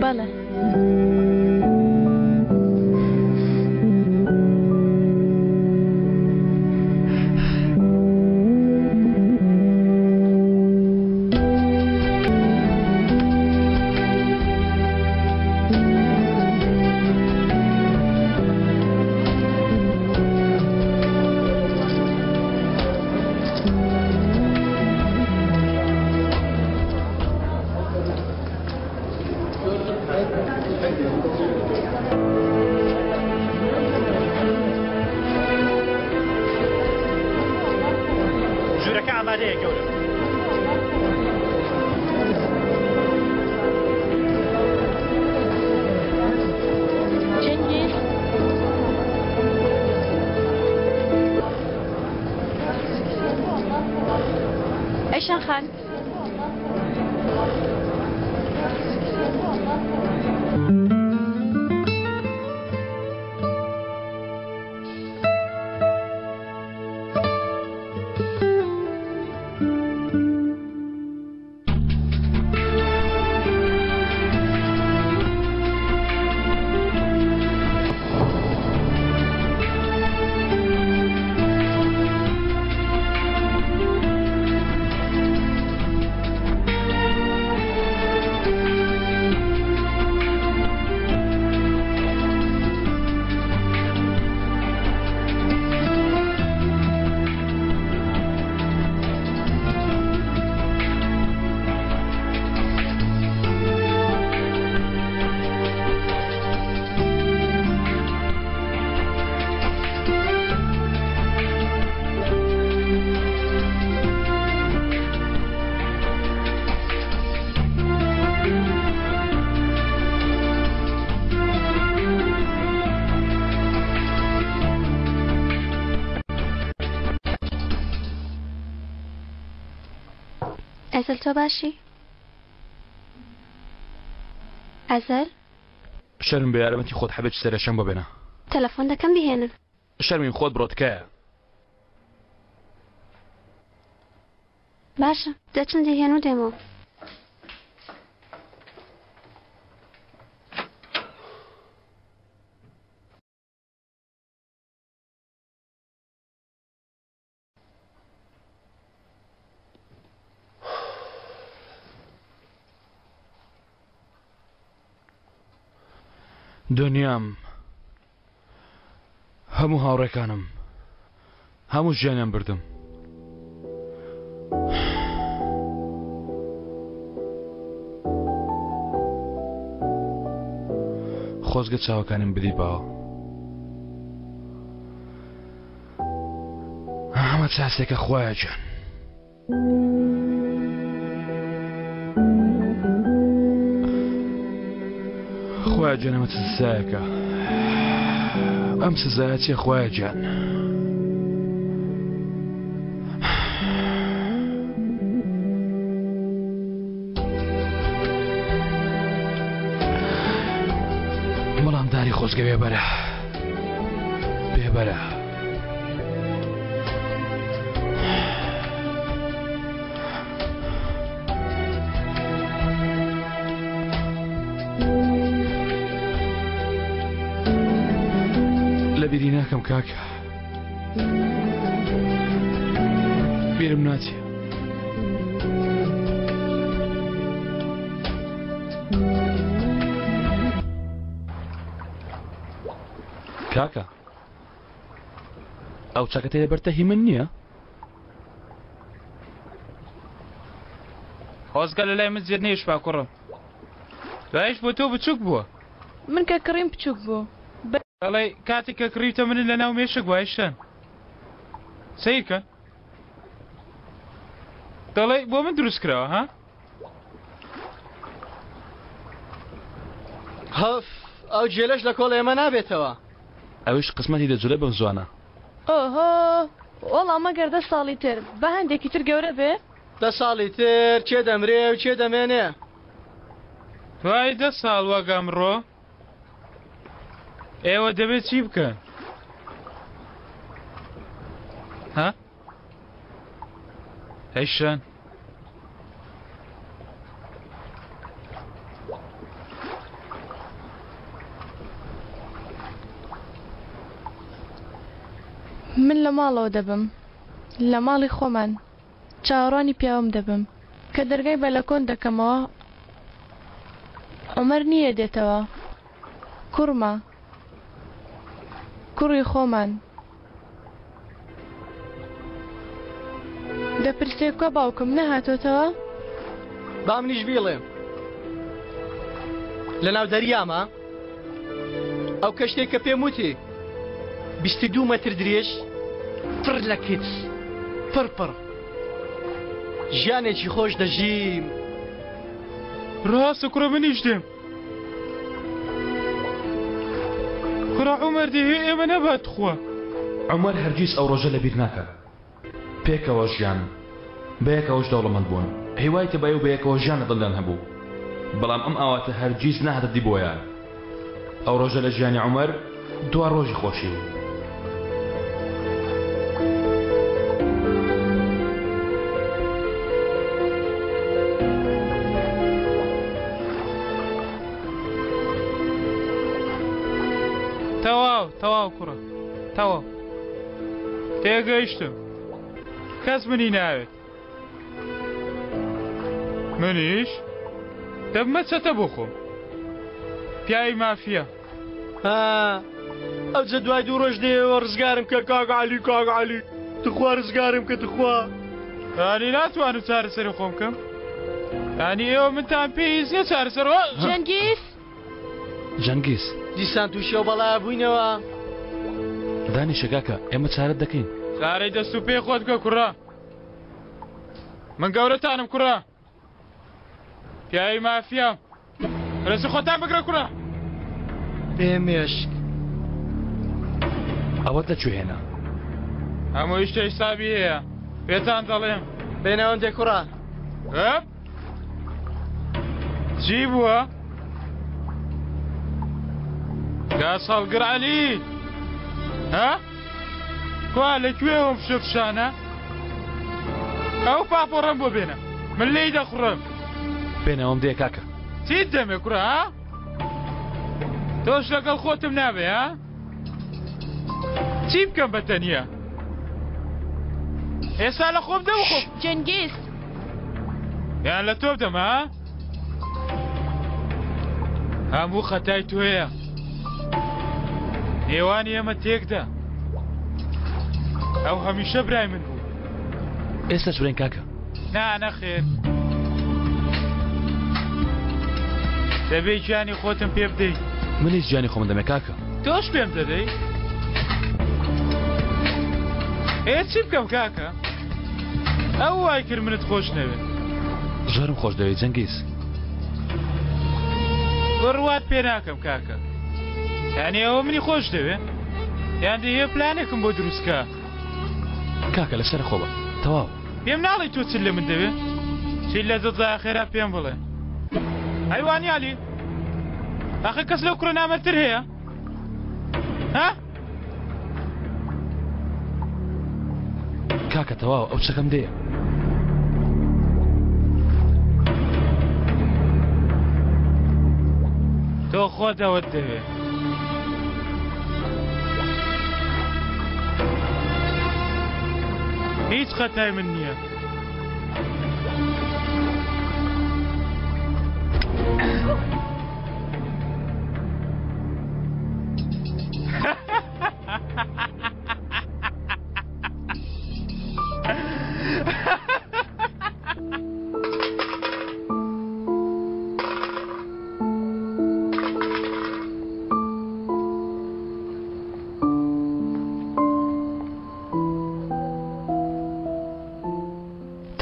بەڵێ. ژوورەکە ئامادەیە گەورەم. چەنگیز. ئەیشان خان. ئەزەل تۆ باشی؟ ئەزەل؟ شەرم بە یارمەتی خۆت حەبێکی سەرێشەم بۆ بێنە. تەلەفۆن دەکەم بیهێنن. شەرمین خۆت بڕۆ تکایە. باشە دەچم دەیهێن و دێمەوە. دنیام هەموو هاوڕێکانم هەموو ژیانیان بردم خۆزگە چاوەکانیم بدیباوە ئەمە چاسێکە خوایە گیان. خوایە گیان ئەمە چ سزایەکە ئەم سزایە چیە خوایە گیان بەڵام داری خۆزگە بێبەرە بێبەرە لە بیری ناکەم کاکە بیرم ناچێ کاکە ئەو چەکەتەی لەبەرتە هی من نییە؟ خۆزگە لە لای من زێر نەیشبا کوڕم دوایش بۆ تۆ بچوک بووە. من کە کڕیم بچوک بوو. دەڵێی کاتێک کە کڕیوتە منت لە ناو مێشک وایشتن سەیرکە دەڵێی بۆ من دروست کراوە ها؟ هەف ئەو جێلەش لە کۆڵ ئێمە نابێتەوە. ئەویش قسمەتی دەجولێ بەم زوانە. ئۆهۆ وەڵا مەگەر دە ساڵی تر با هەندێکی تر گەورە بێ. دە ساڵی تر کێ دەمرێ و کێ دەمێنێ؟ دوای دە ساڵ وەک ئەمڕۆ ئێوە دەبێت چی بکەن؟ ها؟ هەیشان من لە ماڵەوە دەبم لە ماڵی خۆمان چاوەڕوانی پیاوم دەبم کە دەرگای بەلەکۆن دەکەمەوە عومەر نییە دێتەوە کوڕمە کوڕی خۆمان دەپرسێ کوا باوکم نەهاتۆتەوە؟ با منیش بیڵێم لەناو دەریامە ئەو کەشتێک کە پێم وتی 22 مەتر درێژ پڕ لە کچ پڕ پڕ ژیانێکی خۆش دەژیم. ڕاستە کوڕە منیش دێم. کوڕە عومەر دەیهەوێ ئێمە نەبات تخوا. عومەر هەرگیز ئەو ڕۆژە لەبیر ناکات. پێکەوە ژیان، بەیەکەوەش دەوڵەمەند بوون. هیوای تەبایی و بەیەکەوە ژیان لە دڵیان هەبوو. بەڵام ئەم ئاواتە هەرگیز نەهاتە دی بۆیان. ئەو ڕۆژە لە ژیانی عومەر دوا ڕۆژی خۆشی بوو. تەواو تەواو کوڕە تەواو تێگەیشتم کەس منی ناوێت منیش دەبمە چەتە بۆ خۆم پیاوی مافیا ها ئەوجە دوای دوو ڕۆژ دێەوە ڕزگارم کە کاک عەلی کاک عەلی تخوا ڕزگارم کە تخوا یانی ناتوانم چارەسەری خۆم بکەم یانی ئێوە منتان پێویست نییە چارەسەر جەنگیز جەنگیز دیسان تووشی ئەو بەڵایە بووینەوە دانیشە کاکە ئێمە چارەت دەکەین چارەی دەست و پێی خۆت بکە کوڕە من گەورەتانم کوڕە پیاوی مافیام ڕێزی خۆتان بگرە کوڕە بێ مێشک ئەوەت لە کوێ هێنا؟ هەموو شتێ حیسابی هەیە پێتان دەڵێم بێنەوەندێ کوڕە ئەپ چی بووە؟ گاز هەڵگر عەلی ها؟ کوا لە کوێوەم فشە فشانە؟ ئەو پاپۆڕەم بۆ بێنە من لێی دەخوڕم. بێنەوەم دێ کاکە. چیت دەمێ کوڕە ها؟ تۆش لەگەڵ خۆتم نابێ ها؟ چی بکەم بە تەنیا؟ ئێستا لە خۆم دەم خۆم. جەنگیز. یان لە تۆ بدەم ها؟ هەموو خەتای تۆیە. نێوانی ئێمە تێکدا. ئەو هەمیشە برای من بوو. ئێستاش برین کاکە. نا نەخێر. دەبێ گیانی خۆتم پێ بدەی. منیش گیانی خۆم دەمێ کاکە. تۆش پێم دەدەی؟ ئێ چی بکەم کاکە؟ ئەو وای کرد منت خۆش نەوێت. زۆرم خۆش دەوێی جەنگیز. بڕوات پێ ناکەم کاکە. یانی ئەوە منی خۆش دەوێ؟ یان دەیەوێ پلانێکم بۆ دروست کا؟ کاکە لەسەر خۆ بە تەواو. پێم ناڵێی تۆ چت لە من دەوێ؟ چیت لە دڵدایە خێرا پێم بڵێ. ئەی وانیە عەلی؟ ئاخر کەس لەو کوڕە نامەردتر هەیە؟ ها؟ کاکە تەواو ئەو چەکەم دێ. تۆ خۆت ئەوەت دەوێ. هیچ خەتای من نییە.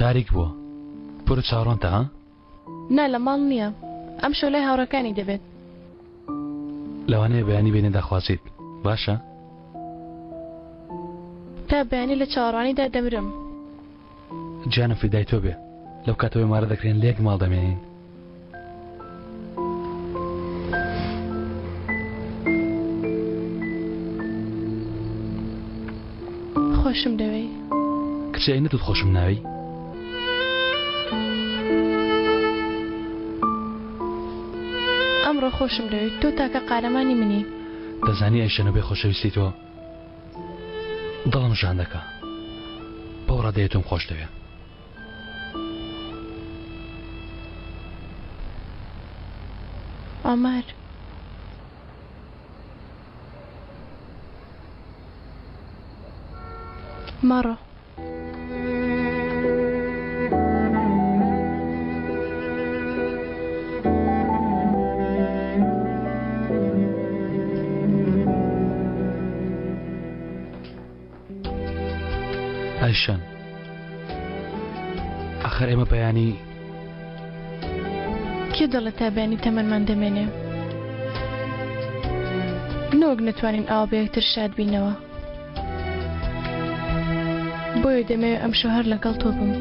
تاریک بووە پورە چاوەڕوانتە ها؟ نا لە ماڵ نییە ئەمشەو لای هاوڕێکانی دەبێت. لەوانەیە بەیانی بێنێ داخوازیت باشە؟ تا بەیانی لە چاوەڕوانیدا دەمرم. گیانم فیدای تۆ بێ لەو کاتەوەی مارە دەکرێن لە یەک ماڵ دەمێنین. خۆشم دەوێی. کچێ ئەی نەتوت خۆشم ناوێی؟ ئەمڕۆ خۆشم دەوێی تۆ تاکە قارەمانی منی. دەزانی ئەی شەنۆ بێ خۆشەویستی تۆ دڵم ژان دەکا بەو ڕادەیە تۆم خۆش دەوێ. عومەر. مەڕۆ. ئایشان ئەخەر ئێمە بەیانی کێ دەڵێ تا بەیانی تەمەنمان دەمێنێ نەوەک نەتوانین ئاوا بە یەکتر شاد بینەوە بۆیە دەمەوێ ئەمشەو هەر لەگەڵ تۆ بم.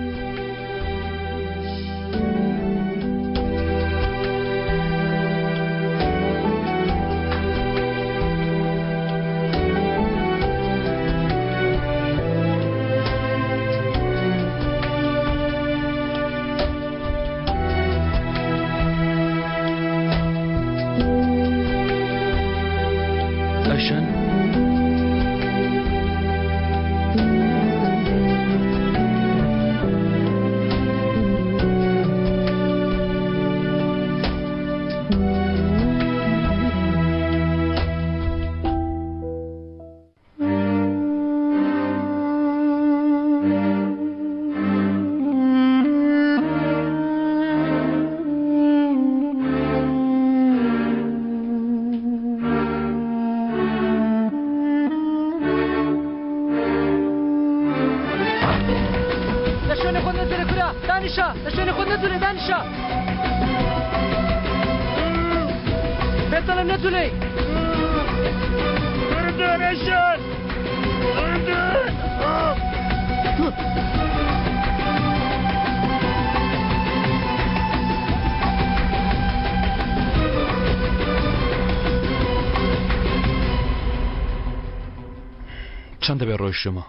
ئەشەن لە شوێنی خۆت نەجوولێ کورە دانیشە لە شوێنی خۆت نەجوولێ دانیشە پێت دەڵێم نەجوولێی چەند دەبێت ڕۆیشتومە؟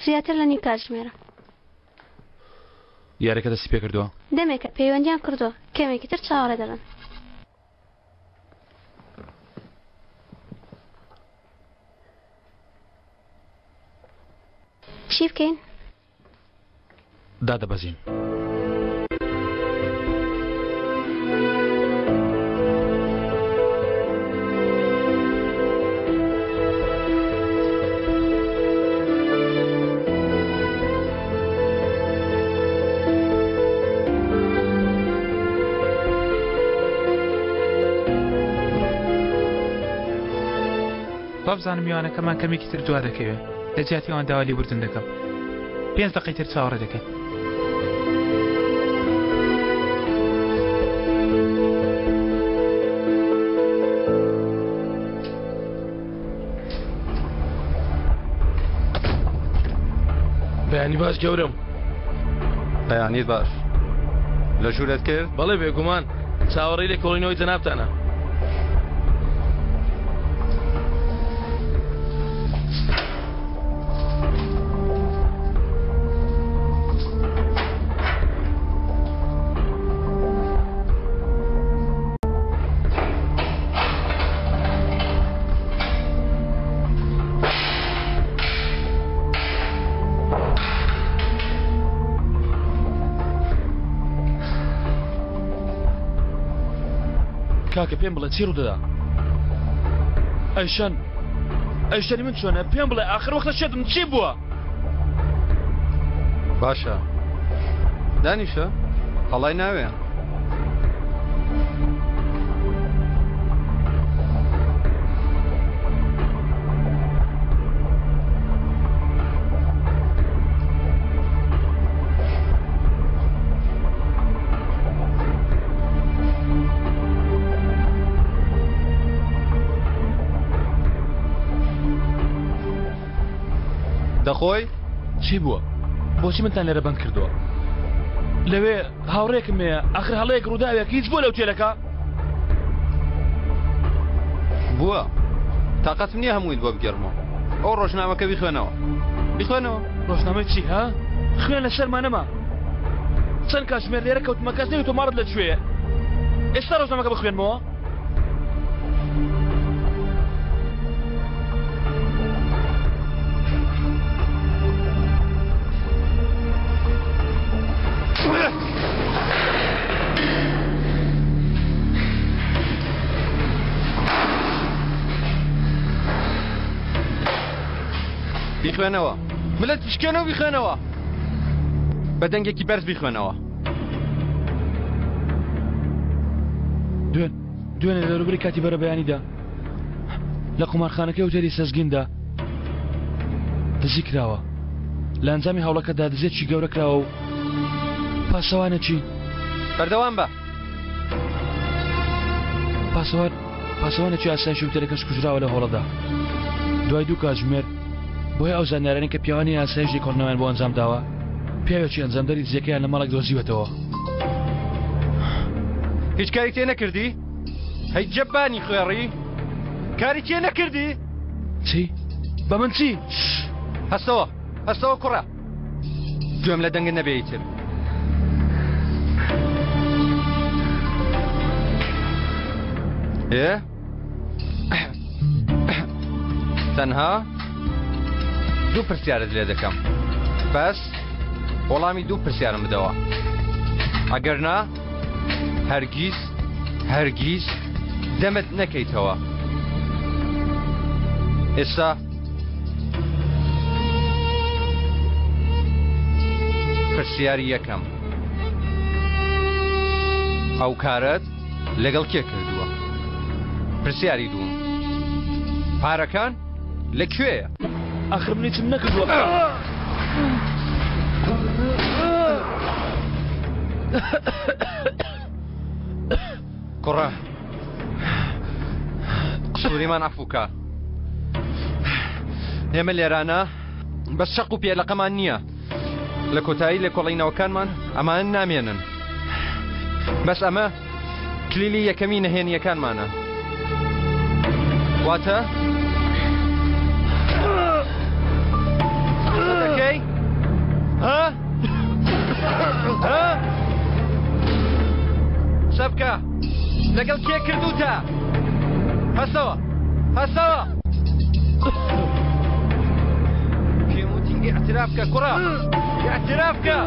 زیاتر لە نیو کاتژمێرە. یاریەکە دەستی پێکردووە؟ دەمێکە پەیوەندیان کردووە، کەمێکی تر چاوەڕێ دەبن. چی بکەین؟ دادەبەزین. وابزانم میوانەکەمان کەمێکی تر دوا دەکەوێ لە جیاتی ئەوان داوا لێبوردن دەکەم پێنج دەقەی تر چاوەڕێ دەکەین. بەیانی باش گەورەم. بەیانیت باش. لە ژوورت کرد؟ بەڵێ بێگومان. چاوەڕێی لێکۆڵینەوەی جەنابتانە. کاکە پێم بڵێ چی ڕوودەدا ئەیشەن ئەیشەنی من چۆنە پێم بڵێ ئاخر وەختە شێتم چی بووە باشە دانیشە هەڵای ناوێ. دەخۆی؟ چی بووە؟ بۆچی منتان لێرە بەند کردووە؟ لەوێ هاوڕێکم هەیە ئاخر هەڵەیەک ڕووداوێک هیچ بووە لە ئوتێلەکە؟ بووە تاقەتم نییە هەموویت بۆ بگێڕمەوە ئەو ڕۆژنامەکە بیخوێنەوە بیخوێنەوە ڕۆژنامەی چی ها؟ خوێن لە سەرما نەما چەند کاتژمێر لێرە کەوتمە کەس نەوی تۆ ماڵت لە کوێیە ئێستا ڕۆژنامەکە بخوێنمەوە؟ بیخوێنەوە ملت بشکێنە و بیخوێنەوە بە دەنگێکی بەرز بیخوێنەوە دوێن دوێنێ لە دەوروبەری کاتی بەرەبەیانیدا لە قومارخانەکەی ئوتێلی سەزگیندا دزی کراوە لە ئەنجامی هەوڵەکەدا دزێکی گەورە کراوە و پاسەوانێکی بەردەوام بە پاسەوان پاسەوانێکی ئاسایشی ئوتێلەکەش کوژراوە لە هۆڵەدا دوای دوو کاتژمێر بۆیە ئەو زانیارانەی کە پیاوانی ئاسایش لێکۆڵینەوەیان بۆ ئەنجام داوە پیاوێکی ئەنجامدەری دزیەکەیان لە ماڵێک دۆزیوەتەوە. هیچ کاری تێ نەکردی؟ هەی جەبانی خوێڕی کاری تێ نەکردی؟ چی؟ بە من چی؟ هەستەوە هەستەوە کوڕە گوێم لە دەنگت نەبێ ئیتر. ئێ؟ تەنها دوو پرسیارت لێ دەکەم بەس وەڵامی دوو پرسیارم بدەوە ئەگەر نا هەرگیز هەرگیز دەمت نەکەیتەوە ئێستا پرسیاری یەکەم ئەو کارەت لەگەڵ کێ کردووە؟ پرسیاری دووم پارەکان لە کوێیە؟ ئاخر من هیچم نەکردووە. کوڕە قسووریمان عەفوو کە. ئێمە لێرانە بەس شەق و پێلەقەمان نییە. لە کۆتایی لێکۆڵینەوەکانمان ئەمانە نامێنن. بەس ئەمە کلیلی یەکەمی نەهێنییەکانمانە. واتە دەکەی؟ ها؟ ها؟ قسە بکە لەگەڵ کێ کردوتە؟ هەستەوە هەستەوە پێم وتی ئیعتراف کە کوڕە ئیعتراف کە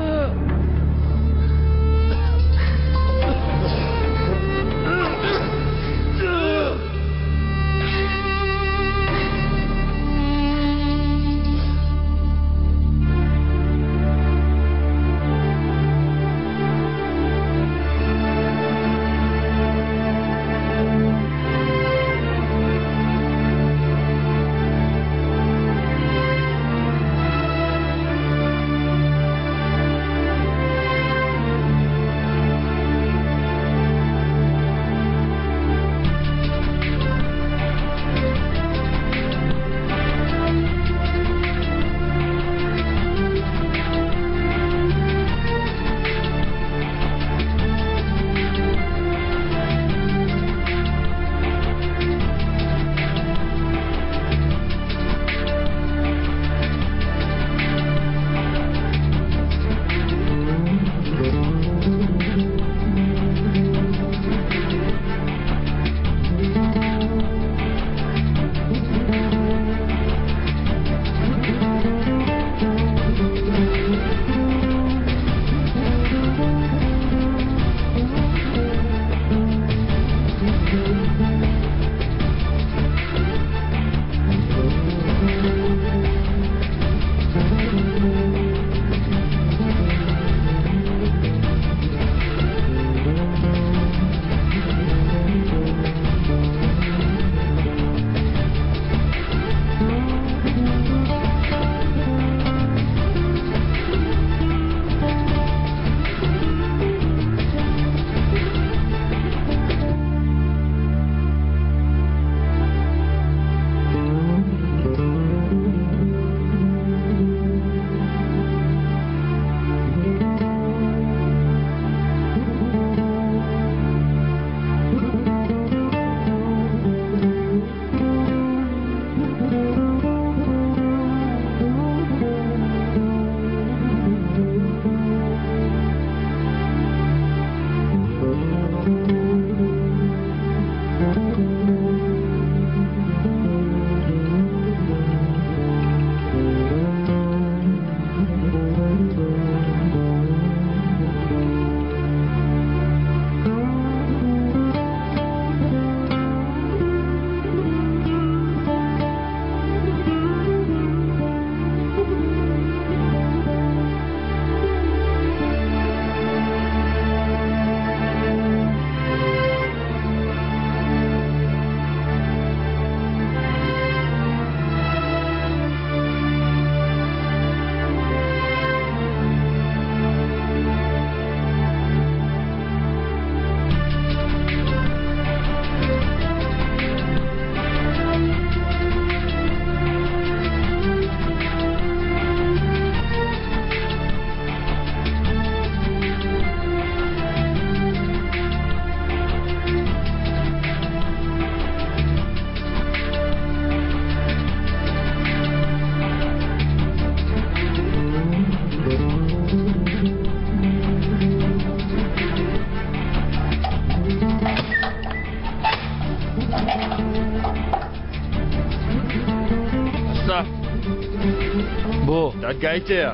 بۆ؟ دادگایی تێیە.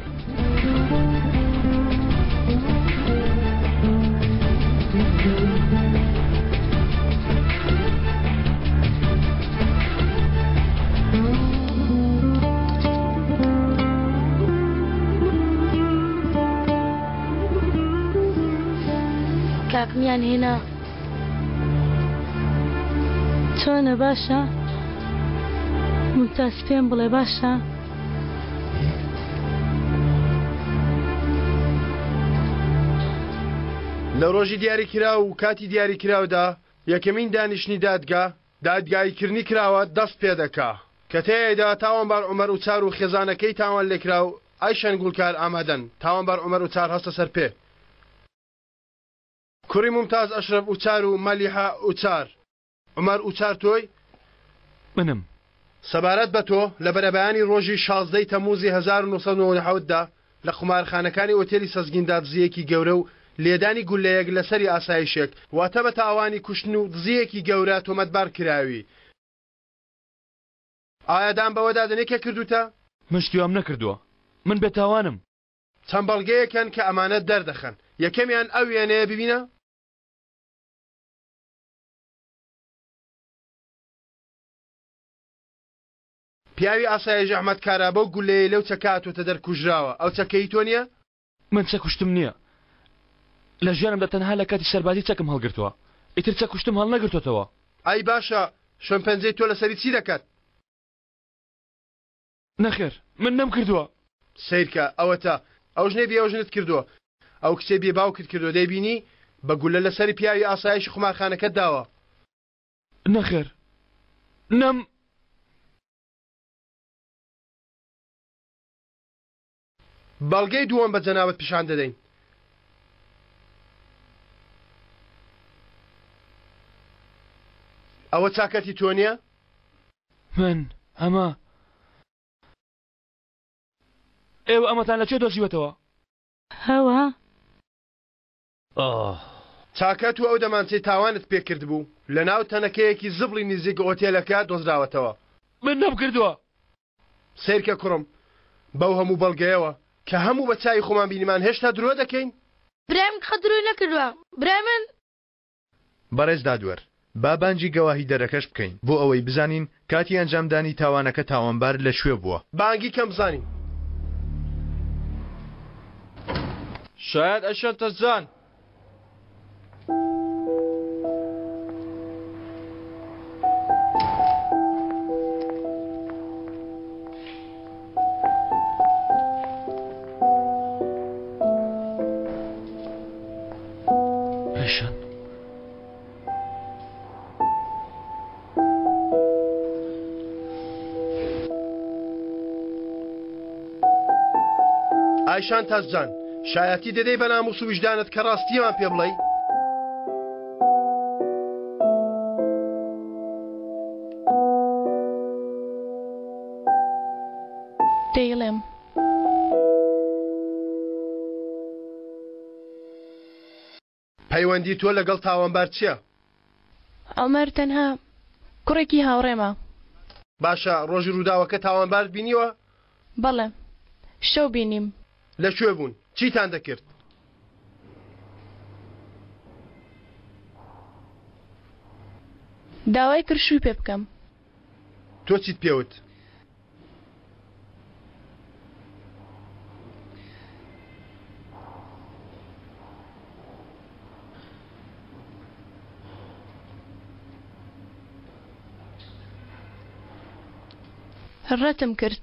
کاکمیان هێنا. چۆنە باشە؟ مومتاز پێم بڵێ باشە؟ لە ڕۆژی دیاریکراو و کاتی دیاریکراودا یەکەمین دانیشتنی دادگا، دادگاییکردنی کراوە دەست پێدەکا، کە تێیدا تاوانبار عومەر ئوچار و خێزانەکەی تاوانلێکراو ئایشەن گوڵکار ئامادەن، تاوانبار عومەر ئوچار هەستە سەر پێ. کوڕی مومتاز ئەشرەف ئوچار و مەلیحە ئوچار. عومەر ئوچار تۆی؟ منم. سەبارەت بە تۆ، لە بەرەبەیانی ڕۆژی 16 ی تەمموزی 1997 دا لە قومارخانەکانی ئۆتێلی سەزگیندا دزییەکی گەورە و لێدانی گوللەیەک لە سەری ئاسایشێک، واتە بە تاوانی کوشتن و دزییەکی گەورە تۆمەتبار کراوی. ئایا دان بەوەدا دەنێی کە کردووتە؟ من شتی وام نەکردووە. من بێتاوانم. چەند بەڵگەیەک هەن کە ئەمانە دەردەخەن. یەکەمیان ئەو وێنەیە ببینە. پیاوی ئاسایش ئەحمەد کارا بەو گوللەیەی لەو چەکە هاتۆتە دەر کوژراوە، ئەو چەکە هی تۆ نییە؟ من چەک کوشتم نییە. لە ژیانمدا تەنها لە کاتی سەربازی چەکم هەڵگرتووە. ئیتر چەک کوشتم هەڵنەگرتۆتەوە. ئەی باشە شوێن پەنجەی تۆ لەسەری چی دەکات؟ نەخێر من نەمکردووە. سەیرکە ئەوەتا ئەو ژنەی بێوەژنت کردووە ئەو کچەی بێ باوکت کردووە دەیبینی بە گوللە لەسەری پیاوی ئاسایشی قومارخانەکەت داوە. نەخێر نەم. بەڵگەی دووەم بە جەنابت پیشان دەدەین. ئەوە چاکەتی تۆ نییە؟ من ئەمە ئێوە ئەمەتان لە کوێ دۆزیوەتەوە؟ هەوە. ئاه. چاکەت و ئەو دەمانچەی تاوانت پێ کردبوو لەناو تەنەکەیەکی زبڵی نزیک ئۆتێلەکە دۆزراوەتەوە. من نەمکردووە. سەیرکە کوڕم، بەو هەموو بەڵگەیەوە کە هەموو بە چاوی خۆمان بینیمان هێشتا درۆ دەکەین؟ برای من قەت درۆی نەکردووە برای من. بەڕێز دادوەر، با بانگی گەواهیدەرەکەش بکەین بۆ ئەوەی بزانین کاتی ئەنجامدانی تاوانەکە تاوانبار لە کوێ بووە. بانگی کەم بزانین. شایەد ئەشەن تەزجان. ئەیشان. ئایشان تازجان، شایەتی دەدەی بە ناموس و ویژدانت کە ڕاستیمان پێ بڵێی؟ دەیڵێم. پەیوەندی تۆ لەگەڵ تاوانبار چیە؟ عومەر تەنها کوڕێکی هاوڕێمە. باشە ڕۆژی ڕووداوەکە تاوانبارت بینیوە؟ بەڵێ شەو بینیم. لە کوێ بوون؟ چیتان دەکرد؟ داوای کرد شووی پێ بکەم. تۆ چیت پێ وت؟ ڕەتم کرد.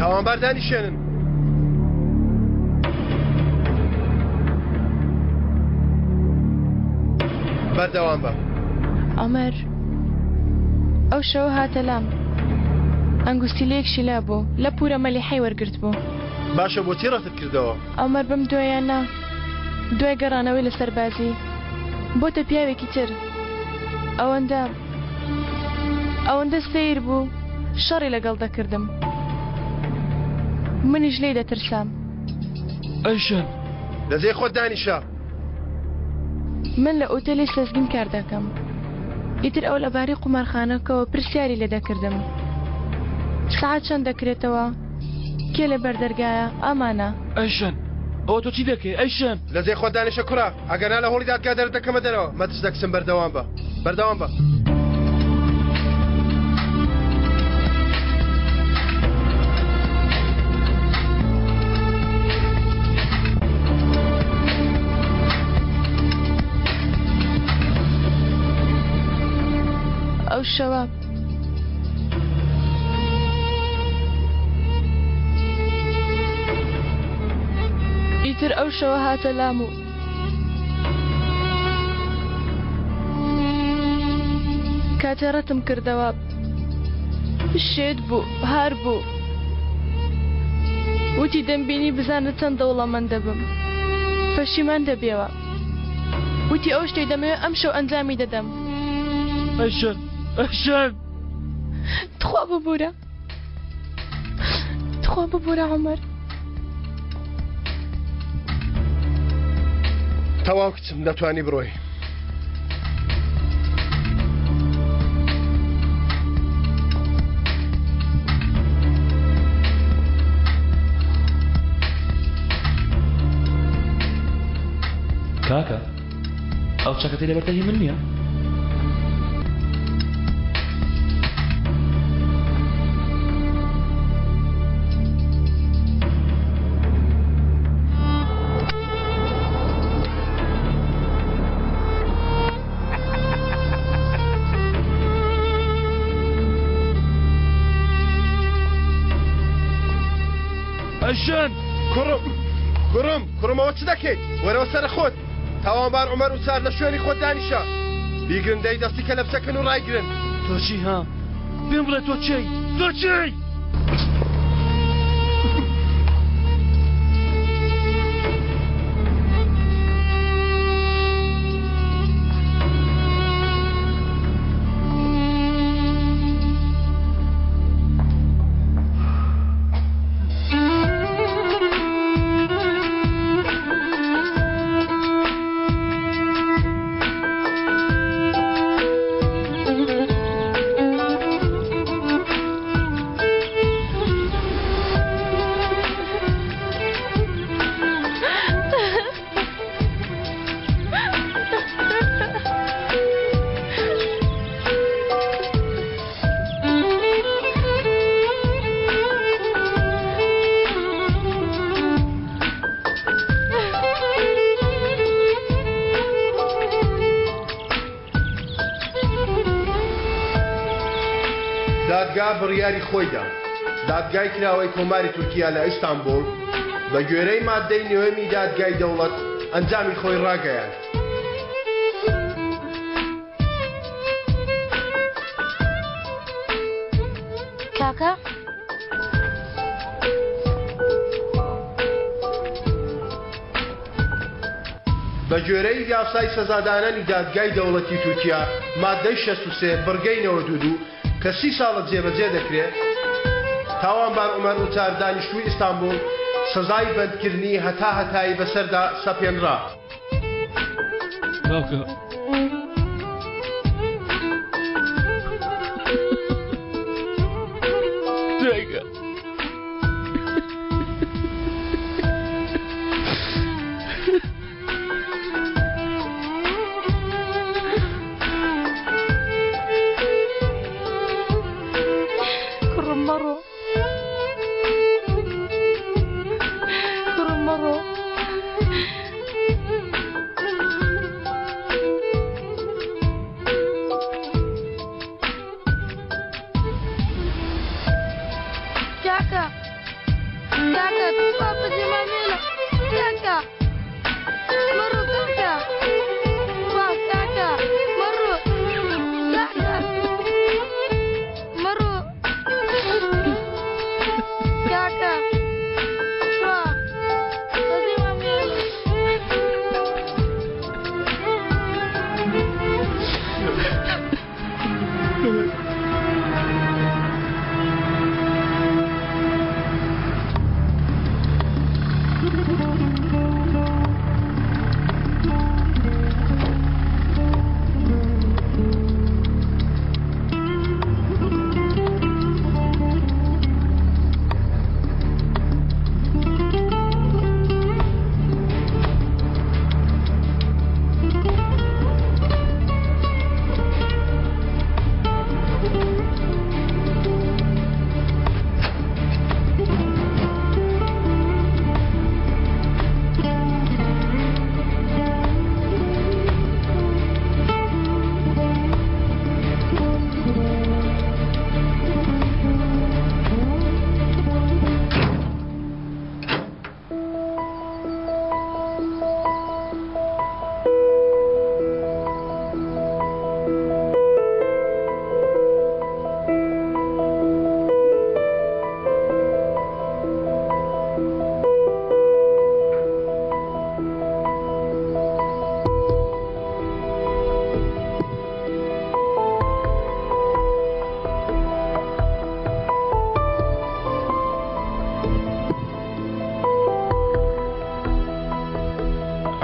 تاوانبار دانیشێنن. بەردەوام بە. عومەر ئەو شەوە هاتە لام ئەنگوستیلەیەکشی لابوو لە پورە مەلیحەی وەرگرتبوو. باشە بۆچی ڕەتت کردەوە؟ عومەر بەم دوایانە دوای گەڕانەوەی لە سەربازی بۆتە پیاوێکی تر ئەوەندە ئەوەندە سەیر بوو شەڕی لەگەڵ دەکردم منیش لێی دەترسام. ئەیشان. لە جێی خۆت دانیشە. من لە ئوتێلی سەزگین کار دەکەم. ئیتر ئەو لەبارەی قومارخانەکەوە پرسیاری لێ دەکردم. سەعات چەند دەکرێتەوە؟ کێ لە بەر دەرگایە؟ ئامانە. ئەیشەن ئەوە تۆ چی دەکەی ئەیشەن؟ لە جێی خۆت دانیشە کوڕە ئەگەر نا لە هۆڵی دادگا دەرت دەکەمە دەرەوە مەترسە کچم بەردەوام بە بەردەوام بە. ئەو شەوە ئیتر ئەو شەوە هاتە لام و کاتێ ڕەتم کردەوە شێت بوو هار بوو وتی دەمبینی بزانە چەند دەوڵەمەند دەبم پەشیمان دەبیەوە وتی ئەو شتەی دەمەوێت ئەمشەو ئەنجامی دەدەم. ئەیشەن ئەیشەن. تخوا ببورە تخوا ببورە عومەر. تەواو کچم دەتوانی بڕۆی. کاکە ئەو چەکەتەی لەبەرتە هی من نییە؟ ئەژەن کوڕم کوڕم کوڕم ئەوە چ دەکەیت وەرەوە سەر خۆت تاوانبار عومەر ئوچار لە شوێنی خۆت دانیشە بیگرن دەی دەستی کەلەپچەکەن و ڕایگرن. تۆ چی ها؟ پێم بڵێ تۆ کێی؟ تۆ کێی؟ دادگا بڕیاری خۆیدا دادگای کراوەی کۆماری تورکیا لە ئیستانبوڵ بە گوێرەی ماددەی نۆیەمی دادگای دەوڵەت ئەنجامی خۆی ڕاگەیاند. کاکە؟ بە گوێرەی یاسای سەزادانانی دادگای دەوڵەتی تورکیا ماددەی 63 بڕگەی 92 کە سی ساڵە جێبەجێ دەکرێ، تاوانبار عومەر ئوچار دانیشتووی ئیستانبوڵ سزای بەندکردنی هەتا هەتایی بەسەردا سەپێنرا. کاکە. دایکە. کوڕم مەڕۆ کوڕم مەڕۆ کاکە کاکە تخوا بەجێمان مێڵە کاکە مەڕۆ کاکە تخوا کاکە مەڕۆ کاکە مەڕۆ کاکە تخوا بەجێمان مێڵە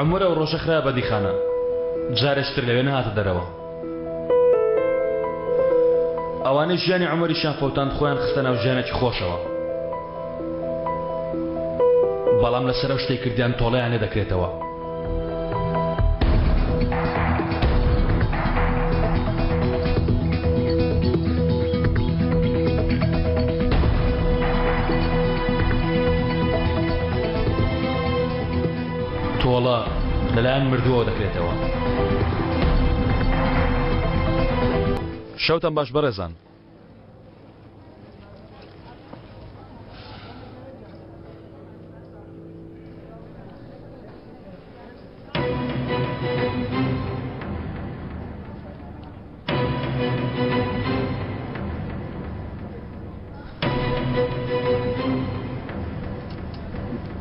عومەر ئەو ڕۆژە خرایە بەندیخانە. جارێکی تر لەوێ نەهاتە دەرەوە. ئەوانەی ژیانی عومەریشیان فەوتاند خۆیان خستە ناو ژیانێکی خۆشەوە. بەڵام لەسەر ئەو شتەی کردیان تۆڵەیان لێ دەکرێتەوە. تۆڵە لەلایەن مردووەوە دەکرێتەوە. شەوتان باش بەڕێزان.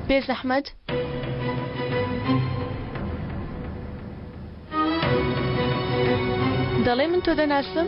بێزەحمەت. دەڵێی من تۆ دەناسم؟